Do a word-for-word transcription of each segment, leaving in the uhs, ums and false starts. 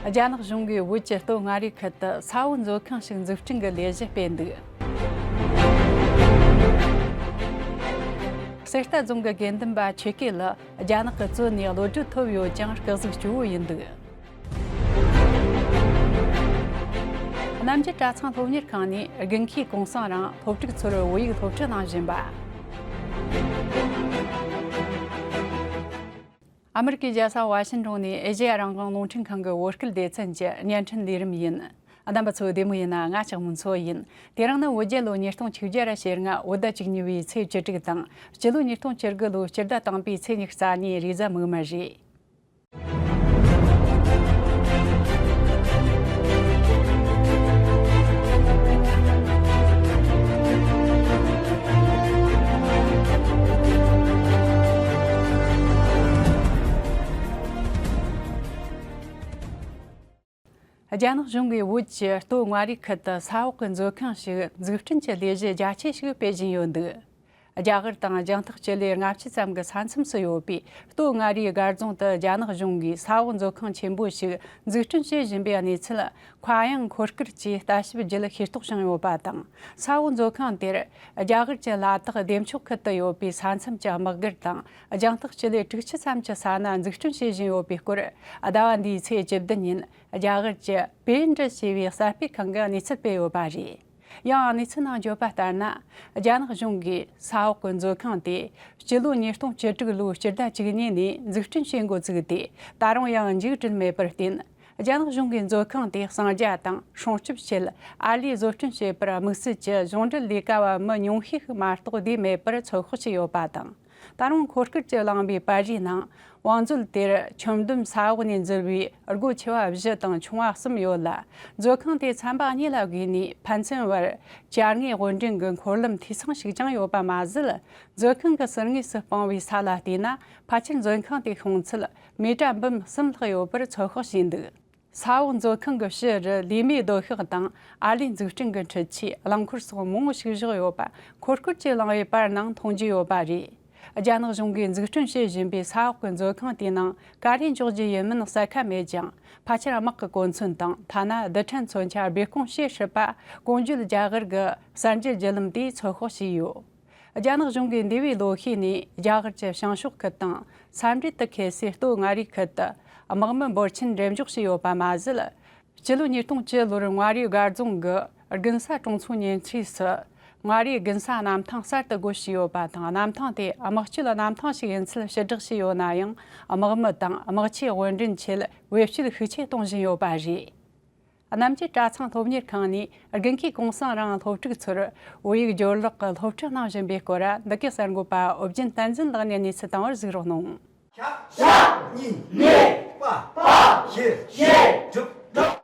རྒྱ་ནག་གཞུང་གིས་བོད་ཀྱི་སྟོད་མངའ་རིས་ཁུལ་དུ་ས་འོག་མཛོད་ཁང་ཞིག་འཛུགས་སྐྲུན་གྱི་ལས་གཞི་སྤེལ་འདུག། གསེར་རྟ་རྫོང་གི་དགེ་འདུན་པ་ཆོས་སྐྱིད་ལགས་རྒྱ་ནག་གི་བཙོན་ནས་གློད་གྲོལ་ཐོབ་ཡོད་ཀྱང་སྐུ་གཟུགས་སྐྱོ་བོ་ཡིན་འདུག། རྣམ་རྒྱལ་གྲྭ་ཚང་སློབ་གཉེར་ཁང་ནས་དགུན་ཁའི་གུང་སེང་རིང་སློབ་ཕྲུག་ཚོར་བོད་ཡིག་སློབ་ཁྲིད་གནང་བཞིན་པ། ཨ་མི་རི་ཀའི་རྒྱལ་ས་ཝ་ཤིན་ཏོན་ནས་ཨེ་ཤེ་ཡ་རང་དབང་རླུང་འཕྲིན་ཁང་གི་བོད་སྐད་སྡེ་ཚན་གྱི་བརྙན་འཕྲིན་ལས་རིམ་ཡིན། རྣམ་པ་ཚོ་བདེ་མོ་ཡིན་ན། ང་ལྕགས་མོ་མཚོ་ཡིན། དེ་རིང་ནི་བོད་རྒྱལ་ལོ་ཉིས་སྟོང་ཆིག་བརྒྱ་ཞེ་ལྔ་བོད་ཟླ་བཅུ་གཉིས་པའི་ཚེས་བཅུ་དྲུག་དང་། སྤྱི་ལོ་ཉིས་སྟོང་བཅུ་དགུ་ལོའི་སྤྱི་ཟླ་དང་པོའི་ཚེས་ཉི་ཤུ་རྩ་གཉིས་རེས་གཟའ་མིག་དམར་རེད། རྒྱ་ནག་གཞུང་གིས་བོད་ཀྱི་སྟོད་མངའ་རིས་ཁུལ་དུ་ས་འོག་གི་མཛོད་ཁང་ཞིག་འཛུགས་སྐྲུན་གྱི་ལས་གཞི་རྒྱ་ཆེ་ཞིག་སྤེལ་བཞིན་ཡོད་འདུག། རྒྱ་གར་དང་རྒྱང་ཐག་སྤྱི་ལེ་ལྔ་བཅུ་ཙམ་གྱི་ས་མཚམས་སུ་ཡོད་པའི་སྟོད་མངའ་རིས་སྒར་རྫོང་དུ་རྒྱ་ནག་གཞུང་གིས་ས་འོག་མཛོད་ཁང་ཆེན་པོ་ཞིག་འཛུགས་སྐྲུན་བྱེད་བཞིན་པའི་གནས་ཚུལ་མཁའ་དབྱིངས་འཁོར་སྐར་གྱིས་ལྟ་ཞིབ་བརྒྱུད་ཤེས་རྟོགས་བྱུང་ཡོད་པ་དང་། ས་འོག་མཛོད་ཁང་དེར་རྒྱ་གར་གྱི་ལ་དྭགས་བདེ་མཆོག་ཁུལ་དུ་ཡོད་པའི་ས་མཚམས་ཀྱི་དམག་སྒར་དང་རྒྱང་ཐག་སྤྱི་ལེ་དྲུག་ཅུ་ཙམ་གྱི་ས་ན་འཛུགས་སྐྲུན་བྱེད་བཞིན་ཡོད་པའི་སྐོར་ཟླ་བ་འདིའི་ཚེས་བཅུ་བདུན་ཉིན་རྒྱ་གར་གྱི་པེ་ཨིན་ཏྲ་ཞེས་པའི་གསར་སྤེལ་ཁང་གིས་གནས་ཚུལ་སྤེལ་ཡོད་པ་རེད། ཡང་གནས་ཚུལ་ནང་བརྗོད་པ་ལྟར་ན། རྒྱ་ནག་གཞུང་གིས་ས་འོག་གི་མཛོད་ཁང་དེ་སྤྱི་ལོ་ཉིས་སྟོང་བཅུ་དྲུག་ལོའི་སྤྱི་ཟླ་བཅུ་གཉིས་ནས་འཛུགས་སྐྲུན་བྱེད་འགོ་བཙུགས་ཏེ། ད་རུང་ཡང་མཇུག་སྒྲིལ་མེད་པར་བརྟེན། རྒྱ་ནག་གཞུང་གིས་མཛོད་ཁང་དེ་གསང་རྒྱ་དང་སྲུང་སྐྱོབ་ཆེད་ཨར་ལས་བཟོ་སྐྲུན་བྱེད་པར་དམིགས་བསལ་གྱི་གཞུང་འབྲེལ་ལས་ཀ་བ་མི་ཉུང་ཤས་ཤིག་མ་གཏོགས་བསྡུས་མེད་པར་ཚོད་དཔག་བྱས་ཡོད་པ་དང་། ད་རུང་འཁོར་སྐར་གྱིས་བསླངས་པའི་པར་རིས་ནང་། བང་མཛོད་དེར་ཁྱོན་བསྡོམས་ས་འོག་ནས་འཛུལ་བའི་སྒོ་ཆེ་བ་བཞི་དང་ཆུང་བ་གསུམ་ཡོད་ལ། མཛོད་ཁང་དེ་ཚན་པ་གཉིས་ལ་བགོས་ནས་ཕན་ཚུན་བར་བཅར་དངོས་དབོར་འདྲེན་གྱི་འཁོར་ལམ་འཐུས་ཚང་ཞིག་ཀྱང་ཡོད་པ་མ་ཟད། མཛོད་ཁང་གི་ཟུར་ངོས་སུ་སྤུངས་པའི་ས་ལ་བལྟས་ན། ཕལ་ཆེར་མཛོད་ཁང་དེའི་ཤོང་ཚད་མི་ཊར་འབུམ་གསུམ་ལྷག་ཡོད་པར་ཚོད་དཔག་བྱས་འདུག། ས་འོག་མཛོད་ཁང་གི་ཕྱི་རུ་ལས་མིའི་སྡོད་ཤག་དང་ཨར་ལས་འཛུགས་སྐྲུན་གྱི་འཕྲུལ་ཆས། རླངས་འཁོར་སོགས་མང་བོ་ཞིག་བཞག་ཡོད་པ་འཁོར་སྐར་གྱིས་བསླངས་པའི་པར་ནང་མཐོང་རྒྱུ་ཡོད་པ་རེད། རྒྱ་ནག་གཞུང་གིས་འཛུགས་སྐྲུན་བྱེད་བཞིན་པའི་ས་འོག་གི་མཛོད་ཁང་དེའི་ནང་ག་རེ་འཇོག་རྒྱུ་ཡིན་མིན་གསལ་ཁ་མེད་ཀྱང་། ཕལ་ཆེར་དམག་གི་གོ་མཚོན་དང་། ཐ་ན་རྡུལ་ཕྲན་མཚོན་ཆ་སྦས་སྐུང་བྱེད་སྲིད་པ་གོང་བརྗོད་རྒྱ་གར་གྱི་གསར་འགྱུར་བརྒྱུད་ལམ་དེས་ཚོད་དཔག་བྱས་ཡོད། རྒྱ་ནག་གཞུང་གིས་འདས་པའི་ལོ་ཤས་ནས་རྒྱ་གར་གྱི་བྱང་ཕྱོགས་ཁུལ་དང་ས་འབྲེལ་དུ་འཁེལ་སའི་སྟོད་མངའ་རིས་ཁུལ་དུ་དམག་མི་འབོར་ཆེན་འགྲེམས་འཇོག་བྱས་ཡོད་པ་མ་ཟད། སྤྱི་ལོ་ཉིས་སྟོང་བཅུ་ལོར་མངའ་རིས་སྒར་རྫོང་གི་དགུན་ས་གྲོང་ཚོའི་ཉེ་འཁྲིས་སུ་མངའ་རིས་དགུན་ས་གནམ་ཐང་གསར་དུ་སྒོ་ཕྱེས་ཡོད་པ་དང་། གནམ་ཐང་དེ་དམག་སྤྱོད་གནམ་ཐང་ཞིག་ཡིན་ཚུལ་ཕྱིར་བསྒྲགས་བྱས་ཡོད་ན་ཡང་། དམག་མི་དང་དམག་ཆས་དབོར་འདྲེན་ཆེད་བེད་སྤྱོད་ཤུགས་ཆེ་གཏོང་བཞིན་ཡོད་པ་རེད། རྣམ་རྒྱལ་གྲྭ་ཚང་སློབ་གཉེར་ཁང་ནས་དགུན་ཁའི་གུང་སེང་རིང་སློབ་ཕྲུག་ཚོར་བོད་ཡིག་སྦྱོར་ཀློག་གི་སློབ་ཁྲིད་གནང་བཞིན་པའི་སྐོར། འདི་གའི་གསར་འགོད་པ་ཨོ་རྒྱན་བསྟན་འཛིན་ལགས་ནས་གནས་ཚུལ་བཏང་བར་གཟིགས་རོགས་གནང་། ཞག་ཞག་གཉིས་གཉིས་པ་པ་བཞི་བཞི་དྲུག་དྲུག།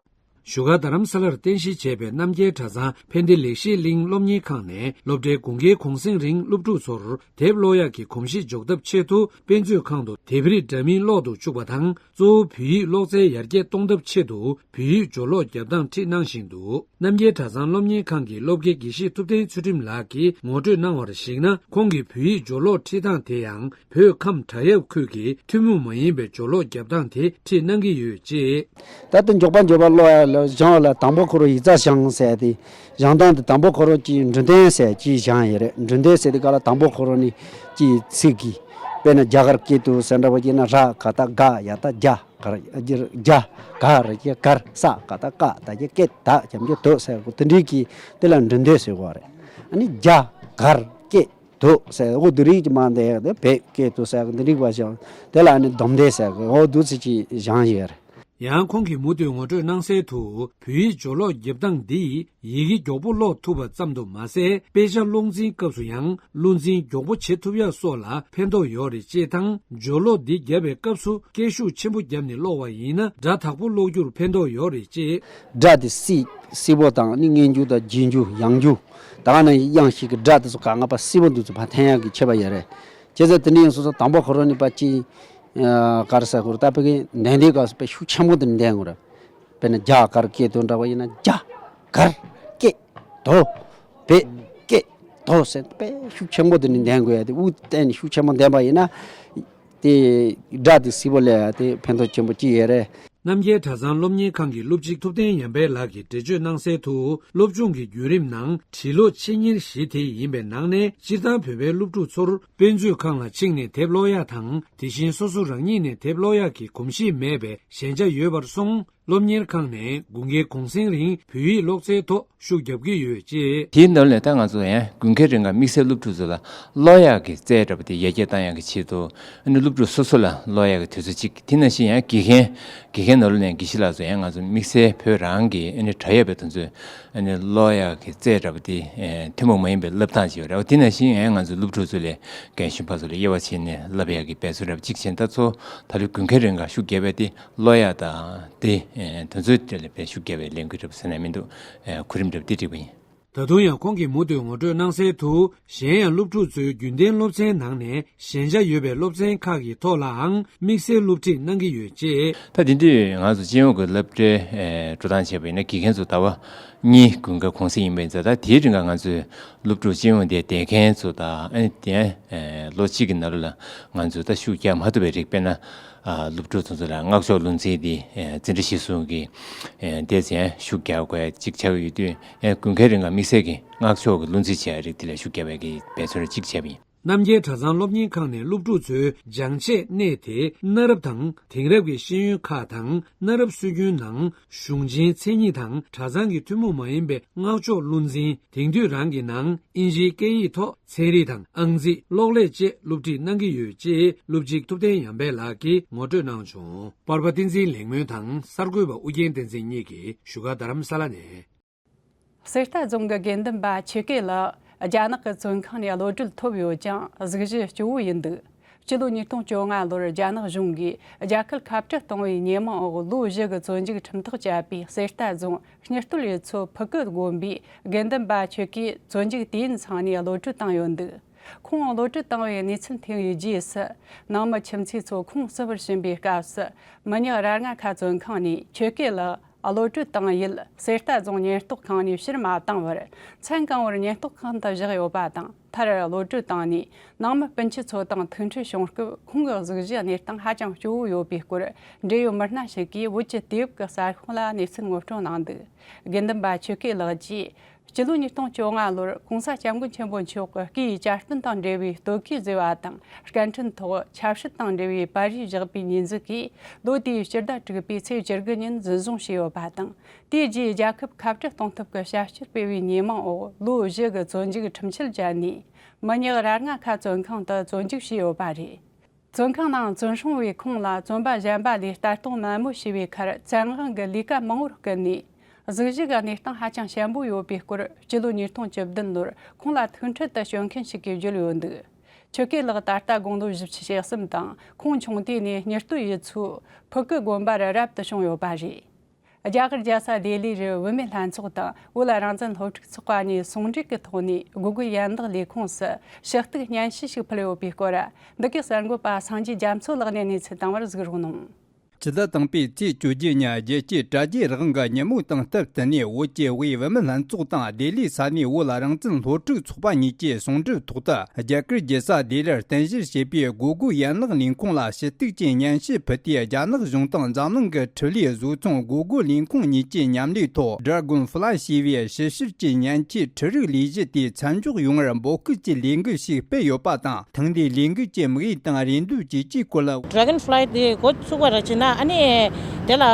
བཞུགས་སྒར་རྡ་རམ་ས་ལར་རྟེན་གཞི་བྱས་པའི་རྣམ་རྒྱལ་གྲྭ་ཚང་ཕན་བདེ་ལེགས་བཤད་གླིང་སློབ་གཉེར་ཁང་ནས་སློབ་གྲྭའི་དགུན་ཁའི་གུང་སེང་རིང་སློབ་ཕྲུག་ཚོར་དེབ་ཀློག་ཡག་གི་གོམས་གཤིས་འཇོག་ཐབས་ཆེད་དུ། དཔེ་མཛོད་ཁང་དུ་དེབ་རིགས་འདྲ་མིན་ཀློག་ཏུ་བཅུག་པ་དང་། གཙོ་བོ་བོད་ཡིག་ཀློག་རྩལ་ཡར་རྒྱས་གཏོང་ཐབས་ཆེད་དུ་བོད་ཡིག་སྦྱོར་ཀློག་རྒྱབ་སྟངས་ཁྲིད་གནང་བཞིན་འདུག། རྣམ་རྒྱལ་གྲྭ་ཚང་སློབ་གཉེར་ཁང་གི་སློབ་དགེ་དགེ་བཤེས་ཐུབ་བསྟན་ཚུལ་ཁྲིམས་ལགས་ཀྱིས་ངོ་སྤྲོད་གནང་བར་གཞིགས་ན། ཁོང་གིས་བོད་ཡིག་སྦྱོར་ཀློག་ཁྲིད་སྟངས་དེ་ཡང་བོད་ཁམས་བྲག་གཡབ་ཁུལ་གྱི་ཐུན་མོང་མ་ཡིན་པའི་སྦྱོར་ཀློག་རྒྱབ་སྟངས་དེ་ཁྲིད་གནང་གི་ཡོད་ཅེས། ད་ལྟ་མགྱོགས་པ་མགྱོགས་པ་ཀློག་ཡག་ལ་སྦྱང་བ་ལ་དང་པོ་ཁོ་རང་ཡིག་ཚགས་སྦྱང་ཟེར་ཏེ། སྦྱང་སྟངས་དེ་དང་པོ་ཁོ་རང་གི་འབྲུ་དོན་ཟེར་ཅིག་སྦྱང་ཡོད་རེད། འབྲུ་དོན་ཟེར་དུས་སྐབས་ལ་དང་པོ་ཁོ་རང་ནི་ཅིག་ཚིག་གི། དཔེར་ན་རྒྱ་གར་སྐད་དུ་ཟེར་འདྲ་བ་ཅིག་ན། ར་ག་བཏགས་རྒ། ཡ་བཏགས་རྒྱ། ག་ར་རྒྱ། ག་ར་རྒྱ། གར། ས་ག་བཏགས་སྐ། ད་རྒྱ་སྐད། ད་རྒྱ་མགྱོགས་དོ་ཟེར་གོ། དེ་འདྲའི་གི་དེ་ལ་འབྲུ་དོན་ཟེར་གོ་རེད། ཨ་ནི་རྒྱ་གར་སྐད་དོ་ཟེར་གོ། དེ་རིགས་ཀྱི་མ་འདས་དེ་བོད་སྐད་དོ་ཟེར་གོ། དེ་རིགས་པ་སྦྱང་། དེ་ལ་ཨ་ནི་སྡོམ་དེ་ཟེར་གོ། འོ་དུ་ཚིག་ཅིག་སྦྱང་ཡོད་རེད། ཡང་ཁོང་གིས་མུ་མཐུད་ངོ་སྤྲོད་གནང་གསལ་དུ། བོད་ཡིག་སྦྱོར་ཀློག་རྒྱབ་སྟངས་འདིས་ཡི་གེ་མགྱོགས་པོ་ཀློག་ཐུབ་པ་ཙམ་དུ་མ་ཟད། དཔེ་ཆ་བློ་འཛིན་སྐབས་སུ་ཡང་བློ་འཛིན་མགྱོགས་པོ་བྱེད་ཐུབ་ཡག་སོགས་ལ་ཕན་ཐོགས་ཡོད་རེད་ཅེས་དང་། སྦྱོར་ཀློག་འདི་བརྒྱབ་པའི་སྐབས་སུ་སྐད་ཤུགས་ཆེན་པོ་བརྒྱབ་ནས་ཀློག་པ་ཡིན་ན། སྒྲ་དག་པོ་ཀློག་རྒྱུར་ཕན་ཐོགས་ཡོད་རེད་ཅེས། སྒྲ་དེ་སི་སི་བོ་དང་ནི་སྔོན་འཇུག་དང་རྗེས་འཇུག་ཡང་འཇུག་ད་ག་ནང་དབྱངས་ཤིག་གི་སྒྲ་དེ་ཚོ་ག་ང་པ་སི་བོ་འདུག་ཚོ་ཕར་འཐེན་ཡག་གི་ཁྱད་པར་ཡོད་རེད། བྱས་ཙང་དེ་འདྲ་ཡིན་སོང་ཙང་དང་པོ་ཁོ་རང་ནི་པ་ཅི། ཨ། གར་ས་ཁོ་རང་ད་བོད་སྐད་འདོན་དུས་སྐབས་སུ་དཔེ་ཤུགས་ཆེན་པོ་དེ་འདོན་དགོས་རེད། དཔེར་ན་རྒྱ་གར་སྐད་དོ་འདྲ་བ་ཡིན་ན། རྒྱ་གར་སྐད་དོ། བོད་སྐད་དོ་ཟེར་དཔེ་ཤུགས་ཆེན་པོ་དེ་འདོན་དགོས་ཡ་དེ། དབུགས་བཏང་ནས་ཤུགས་ཆེན་པོ་འདོན་པ་ཡིན་ན། དེ་སྒྲ་དེ་སི་བོ་ལས་ཡ་དེ་ཕན་ཐོགས་ཆེན་པོ་ཅིག་ཡོད་རེད། རྣམ་རྒྱལ་གྲྭ་ཚང་སློབ་གཉེར་ཁང་གི་སློབ་སྤྱི་ཐུབ་བསྟན་ཡར་འཕེལ་ལགས་ཀྱིས་འགྲེལ་བརྗོད་གནང་གསལ་དུ། སློབ་སྦྱོང་གི་བརྒྱུད་རིམ་ནང་བྲིས་ཀློག་ཆེད་གཉེར་བཞི་དེ་ཡིན་པའི་ནང་ནས། སྤྱིར་བཏང་བོད་པའི་སློབ་ཕྲུག་ཚོར་དཔེ་མཛོད་ཁང་ལ་ཕྱིན་ནས་དེབ་ཀློག་ཡག་དང་། དེ་བཞིན་སོ་སོ་རང་ཉིད་ནས་དེབ་ཀློག་ཡག་གི་གོམས་གཤིས་མེད་པའི་ཞན་ཆ་ཡོད་པར་སོང་། སློབ་གཉེར་ཁང་ནས་དགུན་ཁའི་གུང་སེང་རིང་བོད་ཡིག་ཀློག་རྩལ་ཐོག་ཤུགས་རྒྱབ་ཀྱི་ཡོད་ཅེས། དེའི་ནང་ལས་ད་ང་ཚོ་ཡང་དགུན་ཁའི་རིང་ལ་དམིགས་བསལ་སློབ་ཕྲུག་ཚོ་ལ་ཀློག་ཡག་གི་རྩལ་འདྲ་པོ་དེ་ཡར་རྒྱས་གཏང་ཡག་གི་ཆེད་དུ། ཨ་ནི་སློབ་ཕྲུག་སོ་སོ་ལ་ཀློག་ཡག་གི་དུས་ཚོད་གཅིག་དེ་ནང་བཞིན་ཡང་དགེ་རྒན། དགེ་རྒན་ནང་ལོགས་ནས་དགེ་བཤེས་ལགས་ཚོ་ཡང་ང་ཚོ་དམིགས་བསལ་བོད་རང་གི་ཨ་ནི་དྲ་ཡོད་པའི་དུས་ཚོད། ཨ་ནི་ཀློག་ཡག་གི་རྩལ་འདྲ་པོ་དེ་ཨེ་ཐུན་མོང་མ་ཡིན་པའི་བསླབ་སྟངས་ཅིག་ཡོད་རེད། དེ་ནང་བཞིན་ཡང་ང་ཚོའི་སློབ་ཕྲུག་ཚོ་ལ་རྒན་གཞོན་ཕར་ཚུར་ལ་དབྱེ་བ་ཕྱེ་ནས་བསླབ་ཡག་གི་འབད་བརྩོན་འདྲ་པོ་གཅིག་བྱས། ད་ཚོ་ད་ལོའི་དགུན་ཁའི་རིང་ལ་ཤུགས་རྒྱབ་པ་དེ་ཀློག་ཡག་དང་དེ་ཨེ་དུས་ཚོད་དེ་ལ་དཔེ་ཤུགས་རྒྱབ་པའི་ལས་འགུལ་འདྲ་པོ་ཟེར་ན་མི་འདུག་ཨེ་གོ་རིམ་འདྲ་པོ་དེ་བསྒྲིགས་པ་ཡིན། ད་དུང་ཡང་ཁོང་གིས་མུ་མཐུད་ངོ་སྤྲོད་གནང་གསལ་དུ། གཞན་ཡང་སློབ་ཕྲུག་ཚོའི་རྒྱུན་ལྡན་སློབ་ཚན་ནང་ནས་ཞན་ཆ་ཡོད་པའི་སློབ་ཚན་ཁག་གི་ཐོག་ལའང་དམིགས་བསལ་སློབ་ཁྲིད་གནང་གི་ཡོད་ཅེས། ད་དེ་དུས་ང་ཚོ་སྤྱི་ཡོངས་ཀྱི་སློབ་གྲྭའི་ཨེ་འགྲོ་སྟངས་བྱས་པ་ཡིན་ན། དགེ་རྒན་ཚོ་ཟླ་བ་གཉིས་དགུན་ཁ་གུང་སེང་ཡིན་པ་ཡིན་ཙང་། ད་དེའི་རིང་ག་ང་ཚོའི་སློབ་ཕྲུག་སྤྱི་ཡོངས་དེ་དེ་མཁན་ཚོ་དང་། ཨ་ནི་དེ་ཨེ་ལོ་གཅིག་གི་ནང་ལ་ང་ཚོས་ད་ཤུགས་རྒྱག་མ་ཐུབ་པའི་རིགས། དཔེར་ན། ཨ་སློབ་ཕྲུག་ཚོ་ཚོ་ལ་སྔགས་ཕྱོགས་བློ་འཛིན་དེ་ཨེ་འཛིན་གྲྭ་བཞི་གསུམ་གྱི་ཨེ་དེ་ཚན་ཤུགས་རྒྱག་དགོས་ཡ་གཅིག་ཆགས་ཀྱི་ཡོད་དུས། ཨེ་དགུན་ཁའི་རིང་ལ་དམིགས་བསལ་གྱི་སྔགས་ཕྱོགས་ཀྱི་བློ་འཛིན་བྱེད་ཡ་རིགས་དེ་ལ་ཤུགས་རྒྱག་པའི་གི་འབད་བརྩོན་གཅིག་བྱས་པ་ཡིན། རྣམ་རྒྱལ་གྲྭ་ཚང་སློབ་གཉེར་ཁང་ནས་སློབ་ཕྲུག་ཚོའི་སྦྱང་བྱའི་གནས་དེ་གནའ་རབས་དང་དེང་རབས་ཀྱི་ཤེས་ཡོན་ཁག་དང་། གནའ་རབས་སྲོལ་རྒྱུན་ནང་གཞུང་ཆེན་མཚན་ཉིད་དང་། གྲྭ་ཚང་གི་ཐུན་མོང་མ་ཡིན་པའི་སྔགས་ཕྱོགས་བློ་འཛིན། དེང་དུས་རང་གི་ནང་ཨིན་ཇིའི་སྐད་ཡིག་ཐོག་ཚན་རིག་དང་། ཨང་རྩིས། གློག་ཀླད་བཅས་སློབ་ཁྲིད་གནང་གི་ཡོད་ཅེས་སློབ་སྤྱི་ཐུབ་བསྟན་ཡར་འཕེལ་ལགས་ཀྱིས་ངོ་སྤྲོད་གནང་བྱུང་། པར་པ་བསྟན་འཛིན་ལེགས་སྨོན་དང་གསར་འགོད་པ་ཨུ་རྒྱན་བསྟན་འཛིན་གཉིས་ཀྱིས་བཞུགས་སྒར་རྡ་རམ་ས་ལ་ནས། གསེར་རྟ་རྫོང་གི་དགེ་འདུན་པ་ཆོས་སྐྱིད་ལགས་རྒྱ་ནག་གི་བཙོན་ཁང་ནས་གློད་གྲོལ་ཐོབ་ཡོད་ཅིང་། གཟུགས་གཞི་སྐྱོ་བོ་ཡིན་འདུག་སྤྱི་ལོ་ཉིས་སྟོང་བཅོ་ལྔ་ལོར་རྒྱ་ནག་གཞུང་གིས་རྒྱ་གར་ཁ་བྲལ་གཏོང་བའི་ཉེས་མིང་འོག་ལོ་བཞི་གི་བཙོན་འཇུག་ཁྲིམས་ཐག་བཅད་པའི་གསེར་རྟ་རྫོང་སྙི་སྟོད་ཡུལ་ཚོ་ཕུ་ཀུ་དགོན་པའི་དགེ་འདུན་པ་ཆོས་སྐྱིད་བཙོན་འཇུག་དུས་ཡུན་ཚང་ནས་གློད་གྲོལ་བཏང་ཡོད་འདུག་ཁོང་གློད་གྲོལ་བཏང་བའི་གནས་ཚུལ་ཐོན་པའི་རྗེས་སུ། ནང་མི་ཁྱིམ་མཚེས་ཚོ་ཁོང་གསོ་བར་ཕྱིན་པའི་སྐབས་སུ། མི་ཉག་ར་ལྔ་ཁ་བཙོན་ཁང་ནས་ཆོས་སྐྱིད་ལགས་གློད་གྲོལ་བཏང་ཡུལ་གསེར་རྟ་རྫོང་ཉེན་རྟོག་ཁང་ནས་ཕྱིར་མ་བཏང་བར། མཚན་གང་བོར་ཉེན་རྟོག་ཁང་དུ་བཞག་ཡོད་པ་དང་། མཐར་གློད་གྲོལ་བཏང་ནས་ནང་མི་སྤུན་མཆེད་ཚོ་དང་ཐུག་འཕྲད་བྱུང་སྐབས། ཁོང་གི་གཟུགས་གཞི་གནས་སྟངས་ཧ་ཅང་སྐྱོ་བོ་ཡོད་པའི་སྐོར། འབྲེལ་ཡོད་མི་སྣ་ཞིག་གིས་བོད་ཀྱི་དུས་བབ་ཀྱི་གསར་ཤོག་ལ་གནས་ཚུལ་ངོ་སྤྲོད་གནང་འདུག་དགེ་འདུན་པ་ཆོས་སྐྱིད་ལགས་ཀྱིས། སྤྱི་ལོ་ཉིས་སྟོང་བཅོ་ལྔ་ལོར་༸གོང་ས་༸སྐྱབས་མགོན་ཆེན་པོ་མཆོག་གི་སྐུའི་གྱ་སྟོན་དང་འབྲེལ་བའི་སྟོད་གོས་བཟོས་པ་དང་། སྐད་འཕྲིན་ཐོག་ཆབ་སྲིད་དང་འབྲེལ་བའི་པར་རིས་བཞག་པའི་ཉེས་འཛུགས་ཀྱིས། ལོ་དེའི་སྤྱི་ཟླ་དྲུག་པའི་ཚེས་བཅུ་དགུ་ཉིན་འཛིན་བཟུང་བྱས་ཡོད་པ་དང་། དེའི་རྗེས་རྒྱལ་ཁབ་ཁ་བྲལ་གཏོང་ཐབས་ཀྱི་བྱ་སྤྱོད་སྤེལ་བའི་ཉེས་མིང་འོག་ལོ་བཞི་གི་བཙོན་འཇུག་ཁྲིམས་ཆད་བཅད་ནས། མི་ཉག་ར་ལྔ་ཁ་བཙོན་ཁང་དུ་བཙོན་འཇུག་བྱས་ཡོད་པ་རེད། བཙོན་ཁང་ནང་བཙོན་སྲུང་བས་ཁོང་ལ་བཙོན་པ་གཞན་པ་ལས་ལྟ་རྟོག་ནན་མོ་བྱས་པའི་ཁར། བཙན་དབང་གིས་ལས་ཀ་མང་བོར་བསྐུལ་ནས། གཟུགས་གཞི་གི་གནས་སྟངས་ཧ་ཅང་ཞན་པོ་ཡོད་པའི་སྐོར། སྤྱི་ལོ་ཉིས་སྟོང་བཅུ་བདུན་ལོར་ཁོང་ལ་ཐུག་འཕྲད་དུ་བྱོན་མཁན་ཞིག་གིས་བརྗོད་ཡོད་འདུག་ཆོས་སྐྱིད་ལགས་ད་ལྟ་དགུང་ལོ་བཞི་བཅུ་ཞེ་གསུམ་དང་། ཁོང་ཆུང་དུས་ནས་སྙི་སྟོད་ཡུལ་ཚོའི་ཕུ་ཀུ་དགོན་པར་རབ་ཏུ་བྱུང་ཡོད་པ་རེད། རྒྱ་གར་རྒྱལ་ས་ལྡི་ལིར་བུད་མེད་ལྷན་ཚོགས་དང་བོད་རང་བཙན་སློབ་ཕྲུག་ཚོགས་པ་གཉིས་ཟུང་འབྲེལ་གྱི་ཐོག་ནས་སྒོ་དགུའི་ཡན་ལག་ལས་ཁུངས་སུ་ཞུ་གཏུག་སྙན་ཞུ་ཞིག་ཕུལ་ཡོད་པའི་སྐོར། འདི་གའི་གསར་འགོད་པ་སངས་རྒྱས་རྒྱ་མཚོ་ལགས་ནས་གནས་ཚུལ་བཏང་བར་གཟིགས་རོགས་གནང་། སྤྱི་ཟླ་དང་པོའི་ཚེས་བཅོ་བརྒྱད་ཉིན་རྒྱལ་སྤྱིའི་དྲ་རྒྱའི་རང་དབང་གི་ཉིན་མོ་དང་སྟབས་བསྟུན་ནས། བོད་ཀྱི་དབུས་བུད་མེད་ལྷན་ཚོགས་དང་ལྡི་ལིའི་ས་གནས་བོད་རང་བཙན་སློབ་ཕྲུག་ཚོགས་པ་གཉིས་ཀྱིས་ཟུང་འབྲེལ་ཐོག་ཏུ། རྒྱ་གར་རྒྱལ་ས་ལྡི་ལིར་རྟེན་གཞི་བྱས་པའི་སྒོ་དགུའི་ཡན་ལག་ལས་ཁུངས་ལ་ཞུ་གཏུག་ཅན་སྙན་ཞུ་ཕུལ་ཏེ། རྒྱ་ནག་གཞུང་དང་འཛམ་གླིང་གི་འཕྲུལ་ལས་བཟོ་ཚོང་སྒོ་དགུ་ལས་ཁུངས་གཉིས་ཀྱི་མཉམ་ལས་ཐོག Dragonfly ཞེས་པའི་ཞིབ་བཤེར་གྱི་ཉེན་ཆེའི་འཕྲུལ་རིག་ལས་གཞི་དེ་མཚམས་འཇོག་ཡོང་བར་འབོད་སྐུལ་གྱི་ལས་འགུལ་ཞིག་སྤེལ་ཡོད་པ་དང་། ཐེངས་འདིའི་ལས་འགུལ་གྱི་དམིགས་ཡུལ་དང་རེ་འདུན་བཅས་ཀྱི་སྐོར་ལ། Dragonfly དེ་འགོ་བཙུགས་པ་རེད་བྱས་ན། ཨ་ནི་དེ་ལ་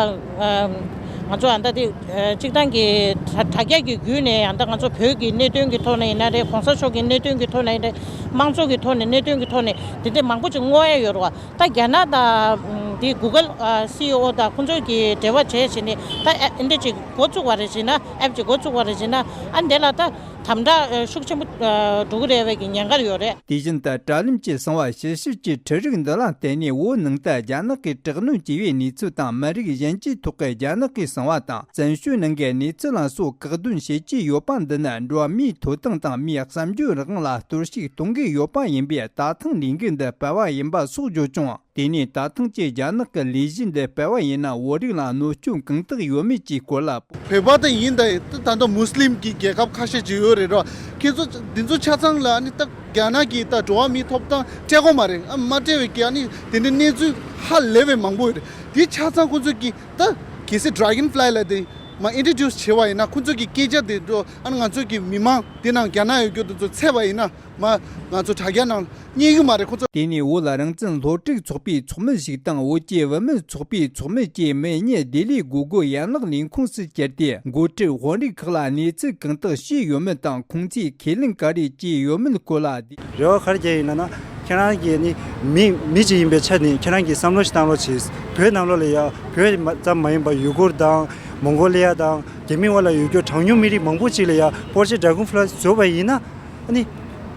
ང་ཚོ་ཨ་ད་དེ་སྤྱིར་བཏང་གི་དྲ་དྲ་རྒྱ་གི་བརྒྱུད་ནས། ཨ་ད་ང་ཚོ་བོད་ཀྱི་གནད་དོན་གྱི་ཐོག་ནས་ཡིན་ན་རེད། གོང་ས་མཆོག་གི་གནད་དོན་གྱི་ཐོག་ནས་ཡིན་ན་རེད། དམངས་གཙོ་གི་ཐོག་ནས། གནད་དོན་གྱི་ཐོག་ནས་དེ་འདྲ་མང་པོ་ཅིག་བསྔོག་ཡ་ཡོད་རེད་བ། ད་རྒྱ་ནག་དང་དེ་Google ཨ་སི་ཨི་ཨོ་དང་ཁོང་ཚོ་གི་འབྲེལ་བ་བྱས་བྱས་ནས། ད་ཨ་འདི་ཅིག་འགོ་བཙུགས་པ་རེད་བྱས་ན། ཨེབ་ཅིག་འགོ་བཙུགས་པ་རེད་བྱས་ན། ཨ་འདི་ལ་ད་དམ་དྲག་ཤུགས་ཆེན་པོ་འགྲོ་གི་རེད་བའི་གི་ཉེན་ཁ་ཡོད་རེད། དེ་བཞིན་དུ་དྲ་ལམ་གྱི་གསང་བ་ཞིབ་བཤེར་གྱི་འཕྲུལ་རིག་འདི་ལ་བརྟེན་ནས། བོད་ནང་དུ་རྒྱ་ནག་གིས་དྲག་གནོན་བྱས་པའི་གནས་ཚུལ་དང་། མི་རིགས་གཞན་གྱི་ཐོག་གི་རྒྱ་ནག་གི་གསང་བ་དང་། བཙན་བྱོལ་ནང་གི་གནས་ཚུལ་ལ་སོགས་བཀག་སྡོམ་བྱེད་ཀྱི་ཡོད་པ་འདི་ནི། འགྲོ་བ་མིའི་ཐོབ་ཐང་དང་མིའི་བསམ་བརྗོད་རང་དབང་ལ་གཏོར་བཤིག་གཏོང་གི་ཡོད་པ་ཡིན་པས། ད་ཐེངས་ལས་འགུལ་འདི་སྤེལ་བ་ཡིན་པ་སོགས་བརྗོད་བྱུང་། དེ་ནས་ད་ཐེངས་ཀྱི་རྒྱ་ནག་གི་ལས་གཞི་འདི་སྤེལ་བ་ཡིན་ན། བོད་རིགས་ལ་གནོད་སྐྱོན་གང་དག་ཡོད་མེད་ཀྱི་སྐོར་ལ། བོད་པ་དེ་ཡིན་ད། ད་ལྟ་མུ་སི་ལིམ་གྱི་རྒྱལ་ཁབ་ཁ་ཤས་ཅིག་ཡོད་རེད་རོ། ཁྱེད་ཚོ་འདི་ཚོ་ཆ་ཚང་ལ་ཨ་ནི་ད་ རྒྱ་ནག་གི་ད་འགྲོ་བ་མིའི་ཐོབ་ཐང་སྤྲད་དགོས་མ་རེད། ཨ་མ་སྤྲད་པའི་རྒྱ་ནི་དེ་འདྲའི་གནས་ཚུལ་ཧ་ལས་པའི་མང་པོ་ཡོད་རེད། དེ་ཆ་ཚང་ཁོང་ཚོས་ཀྱི་ད་གལ་སྲིད་Dragonfly་ལ་དེ་མ་introduce་བྱས་པ་ཡིན་ན། ཁོང་ཚོས་ཀྱི་སྐད་ཆ་དེ་འགྲོ་ཨ་ང་ཚོས་ཀྱི་མི་མང་དེ་ནང་རྒྱ་ནག་ཡོད་རྒྱུ་དེ་ཚོ་ཚད་པ་ཡིན་ན། མ་ང་ཚོ་དྲ་རྒྱ་ནང་རྙེད་གི་མ་རེད་ཁོ་ཚོ། དེ་ནས་བོད་རང་བཙན་སློབ་ཕྲུག་ཚོགས་པའི་ཚོགས་མི་ཞིག་དང་བོད་ཀྱི་བུད་མེད་ཚོགས་པའི་ཚོགས་མི་བཅས་མི་གཉིས་ལྡི་ལི་སྒོ་རྒོལ་ཡན་ལག་ལས་ཁུངས་སུ་བཅར་ཏེ། འགོ་ཁྲིད་དཔོན་རིགས་ཁག་ལ་གནས་ཚུལ་གང་དག་ཤེས་ཡོད་མེད་དང་། ཁོང་ཚོས་ཁས་ལེན་ག་རེ་བྱས་ཡོད་མེད་སྐོར་ལ། རེ་བ་ག་རེ་བརྒྱབ་ཡིན་ལབ་ན། ཁྱེད་རང་གིས་ནི་མི་མི་གཅིག་ཡིན་པའི་ཆ་ནས་ཁྱེད་རང་གིས་བསམ་བློ་ཞིག་བཏང་རོགས་གྱིས། བོད་ནང་ལོགས་ལ་ཡ་བོད་མ་ཙམ་མ་ཡིན་པར་ཡུ་གུར་དང་མོང་གོ་ལི་ཡ་དང་རྒྱ་མི་འོག་ལ་ཡོད་རྒྱུ་གྲངས་ཉུང་མི་རིགས་མང་པོ་ཅིག་ལ་ཡ་Project Dragonfly་བཟོས་པ་ཡིན་ན། ཨ་ནི་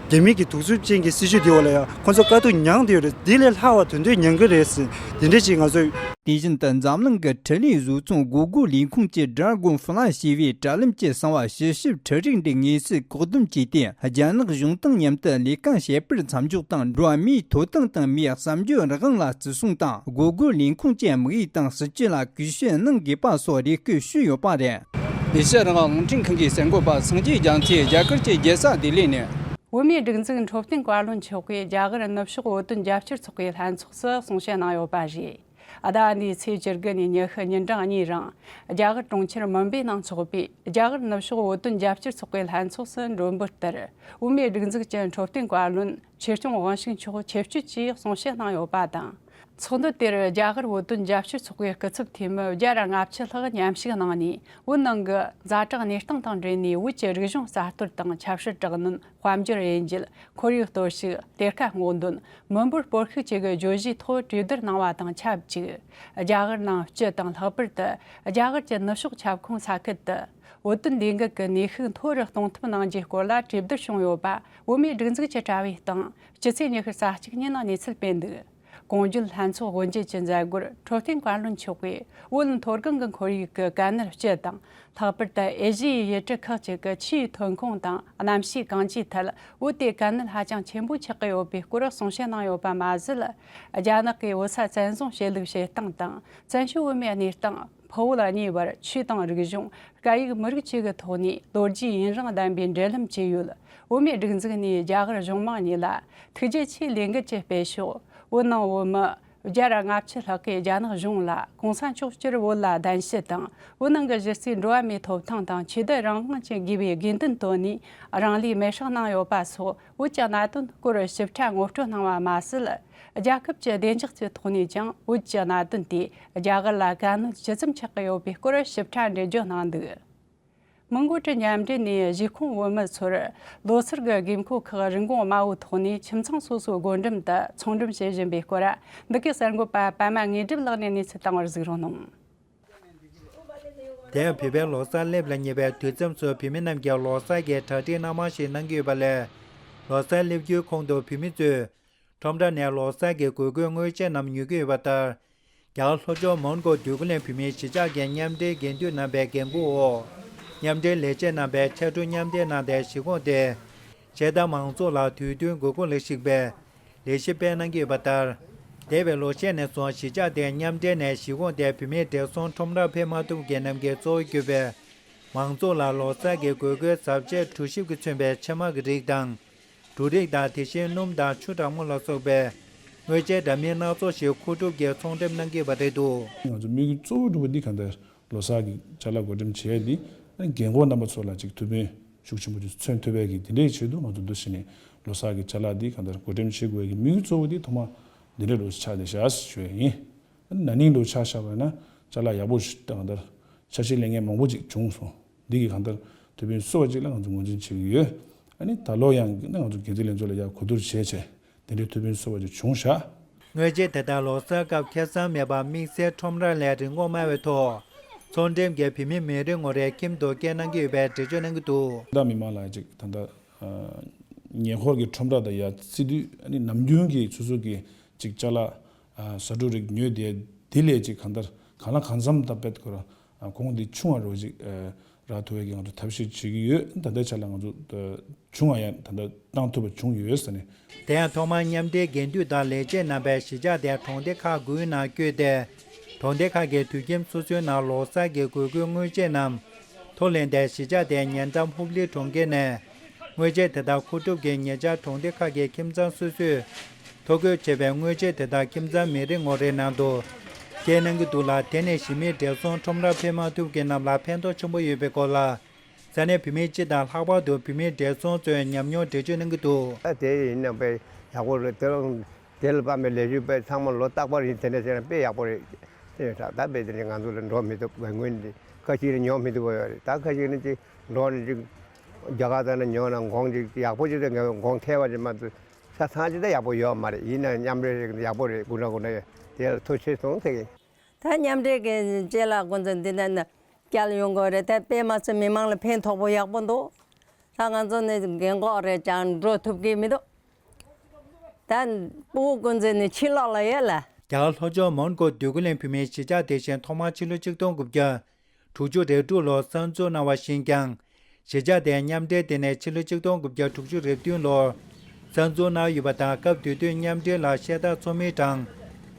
རྒྱ་མི་གི་གདུག་རྩུབ་ཅན་གྱི་སྲིད་བྱུས་འདི་འོག་ལ་ཡང་ཁོང་ཚོ་དཀའ་སྡུག་མྱངས་བསྡད་ཡོད་རེད། འདི་ལས་ལྷག་པ་དོན་དོན་མྱངས་ཀྱི་རེད་ཟེར། འདི་འདྲ་ཅིག་ང་ཚོས། དེ་བཞིན་དུ་འཛམ་གླིང་གི་འཕྲིན་ལས་བཟོ་ཚོང་སྒོ་སྒོ་ལས་ཁུངས་ཀྱི་Dragonfly་ཞེས་པའི་དྲ་ལམ་གྱི་གསང་བ་ཞིབ་དཔྱད་འཕྲུལ་རིག་འདི་དངོས་སུ་བཀག་སྡོམ་བྱས་ཏེ། རྒྱ་ནག་གཞུང་དང་མཉམ་དུ་ལས་ཀ་བྱེད་པར་མཚམས་འཇོག་དང་། འགྲོ་བ་མིའི་ཐོབ་ཐང་དང་མིའི་གསར་འགྱུར་རང་དབང་ལ་བརྩི་སྲུང་དང་། སྒོ་སྒོ་ལས་ཁུངས་ཀྱི་དམིགས་ཡུལ་དང་སྲིད་ཇུས་ལ་གུས་ཞབས་གནང་དགོས་པ་སོགས་རེ་སྐུལ་ཞུས་ཡོད་པ་རེད། ཨེ་ཤ་ཡ་རང་དབང་རླུང་འཕྲིན་ཁང་གི་གསར་འགོད་པ་སངས་རྒྱས་རྒྱ་མཚོས་རྒྱ་གར་གྱི་རྒྱལ་ས་ལྡི་ལི་ནས། བོད་མིའི་སྒྲིག་འཛུགས་འཕྲོད་བསྟེན་བཀའ་བློན་མཆོག་གིས་རྒྱ་གར་ནུབ་ཕྱོགས་བོད་དོན་རྒྱབ་སྐྱོར་ཚོགས་པའི་ལྷན་ཚོགས་སུ་གསུང་བཤད་གནང་ཡོད་པ་རེད། ཟླ་བ་འདིའི་ཚེས་བཅུ་དགུ་ནས་ཉི་ཤུ་ཉིན་གྲངས་གཉིས་རིང་རྒྱ་གར་གྲོང་ཁྱེར་མུམ་བེ་ནང་འཚོགས་པའི་རྒྱ་གར་ནུབ་ཕྱོགས་བོད་དོན་རྒྱབ་སྐྱོར་ཚོགས་པའི་ལྷན་ཚོགས་སུ་མགྲོན་འབོད་ལྟར། བོད་མིའི་སྒྲིག་འཛུགས་ཀྱི་འཕྲོད་བསྟེན་བཀའ་བློན་ཆོས་སྐྱོང་དབང་ཕྱུག་མཆོག་ཆེད་བསྐྱོད་ཀྱིས་གསུང་བཤད་གནང་ཡོད་པ་དང་། ཚོགས་འདུ་དེར་རྒྱ་གར་བོད་དོན་རྒྱབ་སྐྱོར་ཚོགས་པའི་སྐུ་ཚབ་འཐུས་མི་བརྒྱ་དང་ལྔ་བཅུ་ལྷག་མཉམ་ཞུགས་གནང་ནས། བོད་ནང་གི་ཛ་དྲག་གནས་སྟངས་དང་འབྲེལ་ནས། བོད་ཀྱི་རིག་གཞུང་གསར་གཏོད་དང་ཆབ་སྲིད་དྲག་གནོན། དཔལ་འབྱོར་དབྱེ་འབྱེད། ཁོར་ཡུག་གཏོར་བཤིག། གཏེར་ཁ་སྔོག་འདོན། མི་འབོར་སྤོར་ཤུགས་བཅས་ཀྱི་བརྗོད་གཞིའི་ཐོག་གྲོས་བསྡུར་གནང་བ་དང་ཆབས་ཅིག་རྒྱ་གར་ནང་སྤྱི་དང་། ལྷག་པར་དུ་རྒྱ་གར་གྱི་ནུབ་ཕྱོགས་ཁྱབ་ཁོངས་ས་ཁུལ་དུ་བོད་དོན་ལས་འགུལ་གྱི་ནུས་ཤུགས་མཐོ་རུ་གཏོང་ཐབས་གནང་རྒྱུའི་སྐོར་ལ་གྲོས་བསྡུར་བྱུང་ཡོད་པ། བོད་མིའི་སྒྲིག་འཛུགས་ཀྱི་དྲ་བའི་སྟེང་སྤྱི་ཚེས་ཉི་ཤུ་རྩ་གཅིག་ཉིན་གནས་ཚུལ་སྤེལ་འདུག་གོང་བརྗོད་ལྷན་ཚོགས་དབུ་འབྱེད་ཀྱི་མཛད་སྒོར་འཕྲོད་བསྟེན་བཀའ་བློན་མཆོག་གིས་བོད་མཐོ་སྒང་གི་ཁོར་ཡུག་གི་དཀའ་གནད་སྤྱི་དང་། ལྷག་པར་དུ་ཨེ་ཤི་ཡའི་ཡུལ་གྲུ་ཁག་ཅིག་གི་ཆུའི་ཐོན་ཁུངས་དང་གནམ་གཤིས་གང་ཅིའི་ཐད། བོད་དེ་དཀའ་གནད་ཧ་ཅང་ཆེན་པོ་ཆགས་ཀྱི་ཡོད་པའི་སྐོར་གསུང་བཤད་གནང་ཡོད་པ་མ་ཟད། རྒྱ་ནག་གིས་བོད་ས་བཙན་བཟུང་བྱེད་ལུགས་བྱེད་སྟངས་དང་། བཙན་བྱོལ་བོད་མིའི་གནས་སྟངས། ཕུ་བོ་ལ་གཉིས་བར་ཆོས་དང་རིག་གཞུང་། སྐད་ཡིག་མི་རིགས་བཅས་ཀྱི་ཐོག་ནས་ལོ་རྒྱུས་ཡུན་རིང་ལྡན་པའི་འབྲེལ་ལམ་བཅས་ཡོད། བོད་མིའི་སྒྲིག་འཛུགས་ནས་རྒྱ་གར་གཞུང་མང་གཉིས་ལ་ཐུགས་རྗེ་ཆེའི་ལས་འགུལ་གྱི་སྤེལ་ཕྱོགས། བོད་ནང་བོད་མི་བརྒྱ་དང་ལྔ་བཅུ་ལྷག་གིས་རྒྱ་ནག་གཞུང་ལ་གོང་ས་མཆོག་སྤྱིར་བོད་ལ་གདན་ཞུ་དང་། བོད་ནང་གི་གཞི་རྩའི་འགྲོ་བ་མིའི་ཐོབ་ཐང་དང་ཆོས་དད་རང་དབང་བཅས་དགོས་པའི་དགོས་འདུན་བཏོན་ནས་རང་ལུས་མེར་སྲེག་གནང་ཡོད་པ་སོགས། བོད་ཀྱི་གནད་དོན་སྐོར་ཞིབ་ཕྲ་ངོ་སྤྲོད་གནང་བ་མ་ཟད། རྒྱལ་ཁབ་ཀྱི་བདེ་འཇགས་ཀྱི་ཐོག་ནས་ཀྱང་བོད་ཀྱི་གནད་དོན་དེ་རྒྱ་གར་ལ་དཀའ་གནད་ཇི་ཙམ་ཆགས་ཀྱི་ཡོད་པའི་སྐོར་ཞིབ་ཕྲ་འགྲེལ་བརྗོད་གནང་འདུག་མོན་གྷོ་གྲུ་མཉམ་འབྲེལ་ནས་གཞིས་ཁོངས་བོད་མི་ཚོར་ལོ་སར་གྱི་དགོས་མཁོ་ཁག་རིན་གོང་དམའ་བོའི་ཐོག་ནས་ཁྱིམ་ཚང་སོ་སོའི་སྒོ་འགྲམ་དུ་ཚོང་འགྲེམས་བྱེད་བཞིན་པའི་སྐོར། འདི་གའི་གསར་འགོད་པ་པད་མ་དངོས་གྲུབ་ལགས་ནས་གནས་ཚུལ་བཏང་བར་གཟིགས་རོགས་གནང་། དེ་ཡང་བོད་པའི་ལོ་གསར་སླེབས་ལ་ཉེ་བའི་དུས་མཚམས་སུ་བོད་མི་རྣམས་ཀྱིས་ལོ་གསར་གྱི་གྲ་སྒྲིག་སྣ་མང་ཞིག་གནང་གི་ཡོད་པ་ལས། ལོ་གསར་སླེབས་རྒྱུའི་གོང་དུ་བོད་མི་ཚོས་ཁྲོམ་ར་ནས་ལོ་གསར་གྱི་དགོས་མཁོའི་དངོས་ཆས་རྣམས་ཉོ་གི་ཡོད་པ་ལྟར། རྒྱ་གར་ལྷོ་ཕྱོགས་མོན་གྷོ་འདོད་རྒུ་གླིང་བོད་མིའི་གཞིས་ཆགས་ཀྱི་མཉམ་འབྲེལ་དགེ་འདུན་རྣམ་པའི་འགན་འཁུར་འོག་མཉམ་འབྲེལ་ལས་བྱེད་རྣམ་པས་ཕྱར་གྲུ་མཉམ་འདེགས་གནང་སྟེ། གཞིས་ཁོངས་དེ་ཆེ་མཐོང་མང་ཚོགས་ལ་དུས་བསྟུན་དགོས་མཁོ་ལ་གཞིགས་པའི་ལས་གཞི་སྤེལ་གནང་གི་ཡོད་པ་ལྟར། འདས་པའི་ལོ་ཤས་ནས་བཟུང་གཞིས་ཆགས་དེའི་མཉམ་འབྲེལ་ནས་གཞིས་ཁོངས་དེར་བོད་མིའི་བགྲེས་སོང་ཁྲོམ་རར་ཕེབས་མ་ཐུབ་མཁན་རྣམས་ཀྱིས་གཙོ་བོ་གྱུར་པའི་མང་ཚོགས་ལ་ལོ་གསར་གྱི་དགོས་མཁོའི་བཟའ་བཅའ་གྲོ་ཞིབ་ཀྱིས་མཚོན་པའི་ཕྱེ་མར་གྱི་རིགས་དང་། འབྲུ་རིགས་དང་། དེ་བཞིན་སྣུམ་དང་ཆུ་གྲང་མོ་ལ་སོགས་པའི་དངོས་ཆས་འདྲ་མིན་སྣ་ཚོགས་ཤིག་མཁོ་སྒྲུབ་ཀྱིས་ཚོང་འགྲེམས་གནང་གི་ཡོད་པ་རེད་འདུག་ང་ཚོ་དམིགས་ཡུལ་གཙོ་བོ་སྒྲུབ་པ་འདི་གང་ལྟར་ལོ་གསར་གྱི་ཅ་ལག་བགོ་འགྲེམས་བྱས་ཏེ། རྒན་འཁོགས་རྣམ་པ་ཚོ་ལ་ཅིག་ཐུགས་ཕན་ཤུགས་ཆེན་པོ་ཅིག་མཚོན་ཐུབ་པའི་གི་དེ་འདྲའི་ཆེད་དུ་ང་ཚོ་འདུ་བྱས་ནས་ལོ་གསར་གྱི་ཅ་ལག་འདི་གང་ལྟར་བགོ་འགྲེམས་བྱེད་དགོས་པའི་གི་དམིགས་ཡུལ་གཙོ་བོ་འདི་ཐོག་མ་འདི་འདྲའི་ལོ་ཞིག་ཆགས་བསྡད་ཤག་ཞུ་ཡ་ཡིན། ན་ནིང་ལོ་ཆ་བཞག་པ་ན་ཅ་ལག་ཡག་པོ་ཞིག་གང་ལྟར་ཆ་ཤས་ལེན་མཁན་མང་པོ་ཅིག་བྱུང་སོང་། འདི་གི་གང་ལྟར་ཐུགས་ཕན་གསོས་པ་ཅིག་ལ་ང་ཚོ་ངོས་འཛིན་བྱེད་ཀྱི་ཡོད། ཨ་ནི་ད་ལོ་ཡང་ན་ང་ཚོ་འགན་འཛིན་ལྷན་ཚོགས་ལ་ཡར་གོ་བསྡུར་བྱས་བྱས་དེ་འདྲའི་ཐུགས་ཕན་གསོས་པ་ཅིག་བྱུང་ཤག་དངོས་ཆས་དེ་དག་ལོ་གསར་སྐབས་ཁེ་བཟང་མེད་པར་དམིགས་བསལ་ཁྲོམ་ར་ལས་རིན་གོང་དམའ་བའི་ཐོག་ཚོང་འགྲེམས་ཀྱིས་བོད་མི་མི་རེ་ངོ་རེའི་ཁྱིམ་དུ་བསྐྱལ་གནང་གི་ཡོད་པའི་འགྲེལ་བརྗོད་གནང་གི་འདུག་ད་མི་མང་ལ་ཅིག་ད་ལྟ་ཉེ་འཁོར་གྱི་ཁྲོམ་ར་དང་ཡར་བརྩི་དུས། ཨ་ནི་ནམ་རྒྱུན་གྱི་སོ་སོ་གི་ཅིག་ཅ་ལག་ཨ་བཟའ་འབྲུ་རིགས་ཉོས་དེ་དེ་ལས་ཅིག་གང་ལྟར་གང་ལ་གང་འཚམ་ད་དཔེ་ཁོ་རང་གོང་དེ་ཆུང་བ་རོ་ཅིག་རག་ཐུབ་པའི་གི་ང་ཚོ་ཐབས་ཤེས་བྱེད་ཀྱི་ཡོད། ད་ལྟའི་ཆ་ལ་ང་ཚོ་ཆུང་བ་ཡང་ད་ལྟ་བཏང་ཐུབ་པ་བྱུང་ཡོད་ཟེར་ནས། དེ་ཡང་ཐོག་མར་མཉམ་འབྲེལ་དགེ་འདུན་དང་ལས་བྱེད་རྣམ་པས་གཞིས་ཆགས་དེའི་གྲོང་སྡེ་ཁག་དགུའི་ནང་བསྐྱོད་དེ། གྲོང་སྡེ་ཁག་གི་དུད་ཁྱིམ་སོ་སོའི་ནང་ལོ་གསར་གྱི་དགོས་མཁོའི་དངོས་ཆས་རྣམས་ཐོ་ལེན་ཏེ། གཞིས་ཆགས་དེའི་ཉེ་འགྲམ་ཧུག་ལི་གྲོང་ཁྱེར་ནས་ དངོས་ཆས་དེ་དག་མཁོ་སྒྲུབ་ཀྱིས་ཉེ་ཆར་གྲོང་སྡེ་ཁག་གི་ཁྱིམ་ཚང་སོ་སོས་ཐོ་འགོད་བྱས་པའི་དངོས་ཆས་དེ་དག་ཁྱིམ་ཚང་མི་རེ་ངོ་རེའི་ནང་དུ་སྐྱེལ་གནང་གི་འདུག་ལ། དེ་ནས་གཞི་མེད་བགྲེས་སོང་ཁྲོམ་ར་ཕེབས་མ་ཐུབ་མཁན་རྣམས་ལ་ཕན་ཐོགས་ཆེན་པོ་ཡོད་པའི་སྐོར་ལ། ས་གནས་བུད་མེད་སྤྱི་དང་ལྷག་པར་དུ་བུད་མེད་བགྲེས་སོང་ཚོས་ཉམས་མྱོང་འགྲེལ་བརྗོད་གནང་གི་འདུག་ད་དེ་ཡིན་ན་དཔེ་ཡག་པོ་རེད། དེ་ལ་དེ་ལ་དཔག་པའི་ལས་ཞུགས་དཔེ་ཚང་མ་ལོ་རྟག་པར་ཡིན་དེ་འདྲ་བྱས་ན་དཔེ་ཡག་པོ་རེད། དེ་ཡོད་ད་དཔེ་དེ་འདྲ་ང་ཚོ་ལ་འགྲོ་མི་ཐུབ་པའི་ངོས་ནས་ཁ་ཅིག་ནི་ཉོ་མི་ཐུབ་པ་ཡོད་རེད། ད་ཁ་ཅིག་ནི་ཅིག་འགྲོ་ནས་ཅིག་རྒྱ་གར་ཚང་ནས་ཉོ་ན་གོང་ཅིག་ཡག་པོ་ཅིག་དང་གོང་ཐལ་བ་ཅིག་མ་གཏོགས་ཆ་ཚང་ཅིག་ད་ཡག་པོ་ཡོད་མ་རེད། ཡིན་ན་མཉམ་འབྲེལ་ཡག་པོ་རེད། དགུ་འདྲ་དགུ་འདྲ་ཡོད་དེ་ལ་ཐུགས་རྗེ་ཆེ་གསུངས་ཐུབ་ཀྱི། ད་མཉམ་འབྲེལ་གྱི་རྗེས་ལ་ཁོང་ཚོ་འདི་ནས་ནི་བསྐྱལ་ཡོང་དགོས་རེད། ད་དཔེ་མ་ཚད་མི་མང་ལ་ཕན་ཐོགས་པོ་ཡག་པོ་འདུག་ད་ང་ཚོ་ནི་རྒན་གོག་རེད་ཀྱང་འགྲོ་ཐུབ་ཀྱི་མི་འདུག་ད་སྤུ་གུ་ཀུན་རྫོགས་ནི་ཕྱི་ལོགས་ལ་ཡོད་ལ། རྒྱ་གར་ལྷོ་ཕྱོགས་མོན་གྷོ་འདོད་རྒུ་གླིང་བུད་མེད་གཞིས་ཆགས་དེ་བཞིན་ཐོག་མར་ཕྱི་ལོ་ཆིག་སྟོང་དགུ་བརྒྱ་དྲུག་ཅུ་རེ་དྲུག་ལོར་གསར་འཛུགས་གནང་བ་བཞིན་ཀྱང་། གཞིས་ཆགས་དེའི་མཉམ་འབྲེལ་དེ་ནས་ཕྱི་ལོ་ཆིག་སྟོང་དགུ་བརྒྱ་དྲུག་ཅུ་རེ་བདུན་ལོར་གསར་འཛུགས་གནང་ཡོད་པ་དང་། སྐབས་དེ་དུས་མཉམ་འབྲེལ་ལ་ཤེལ་ཐག་ཚོ་མིའི་གྲངས་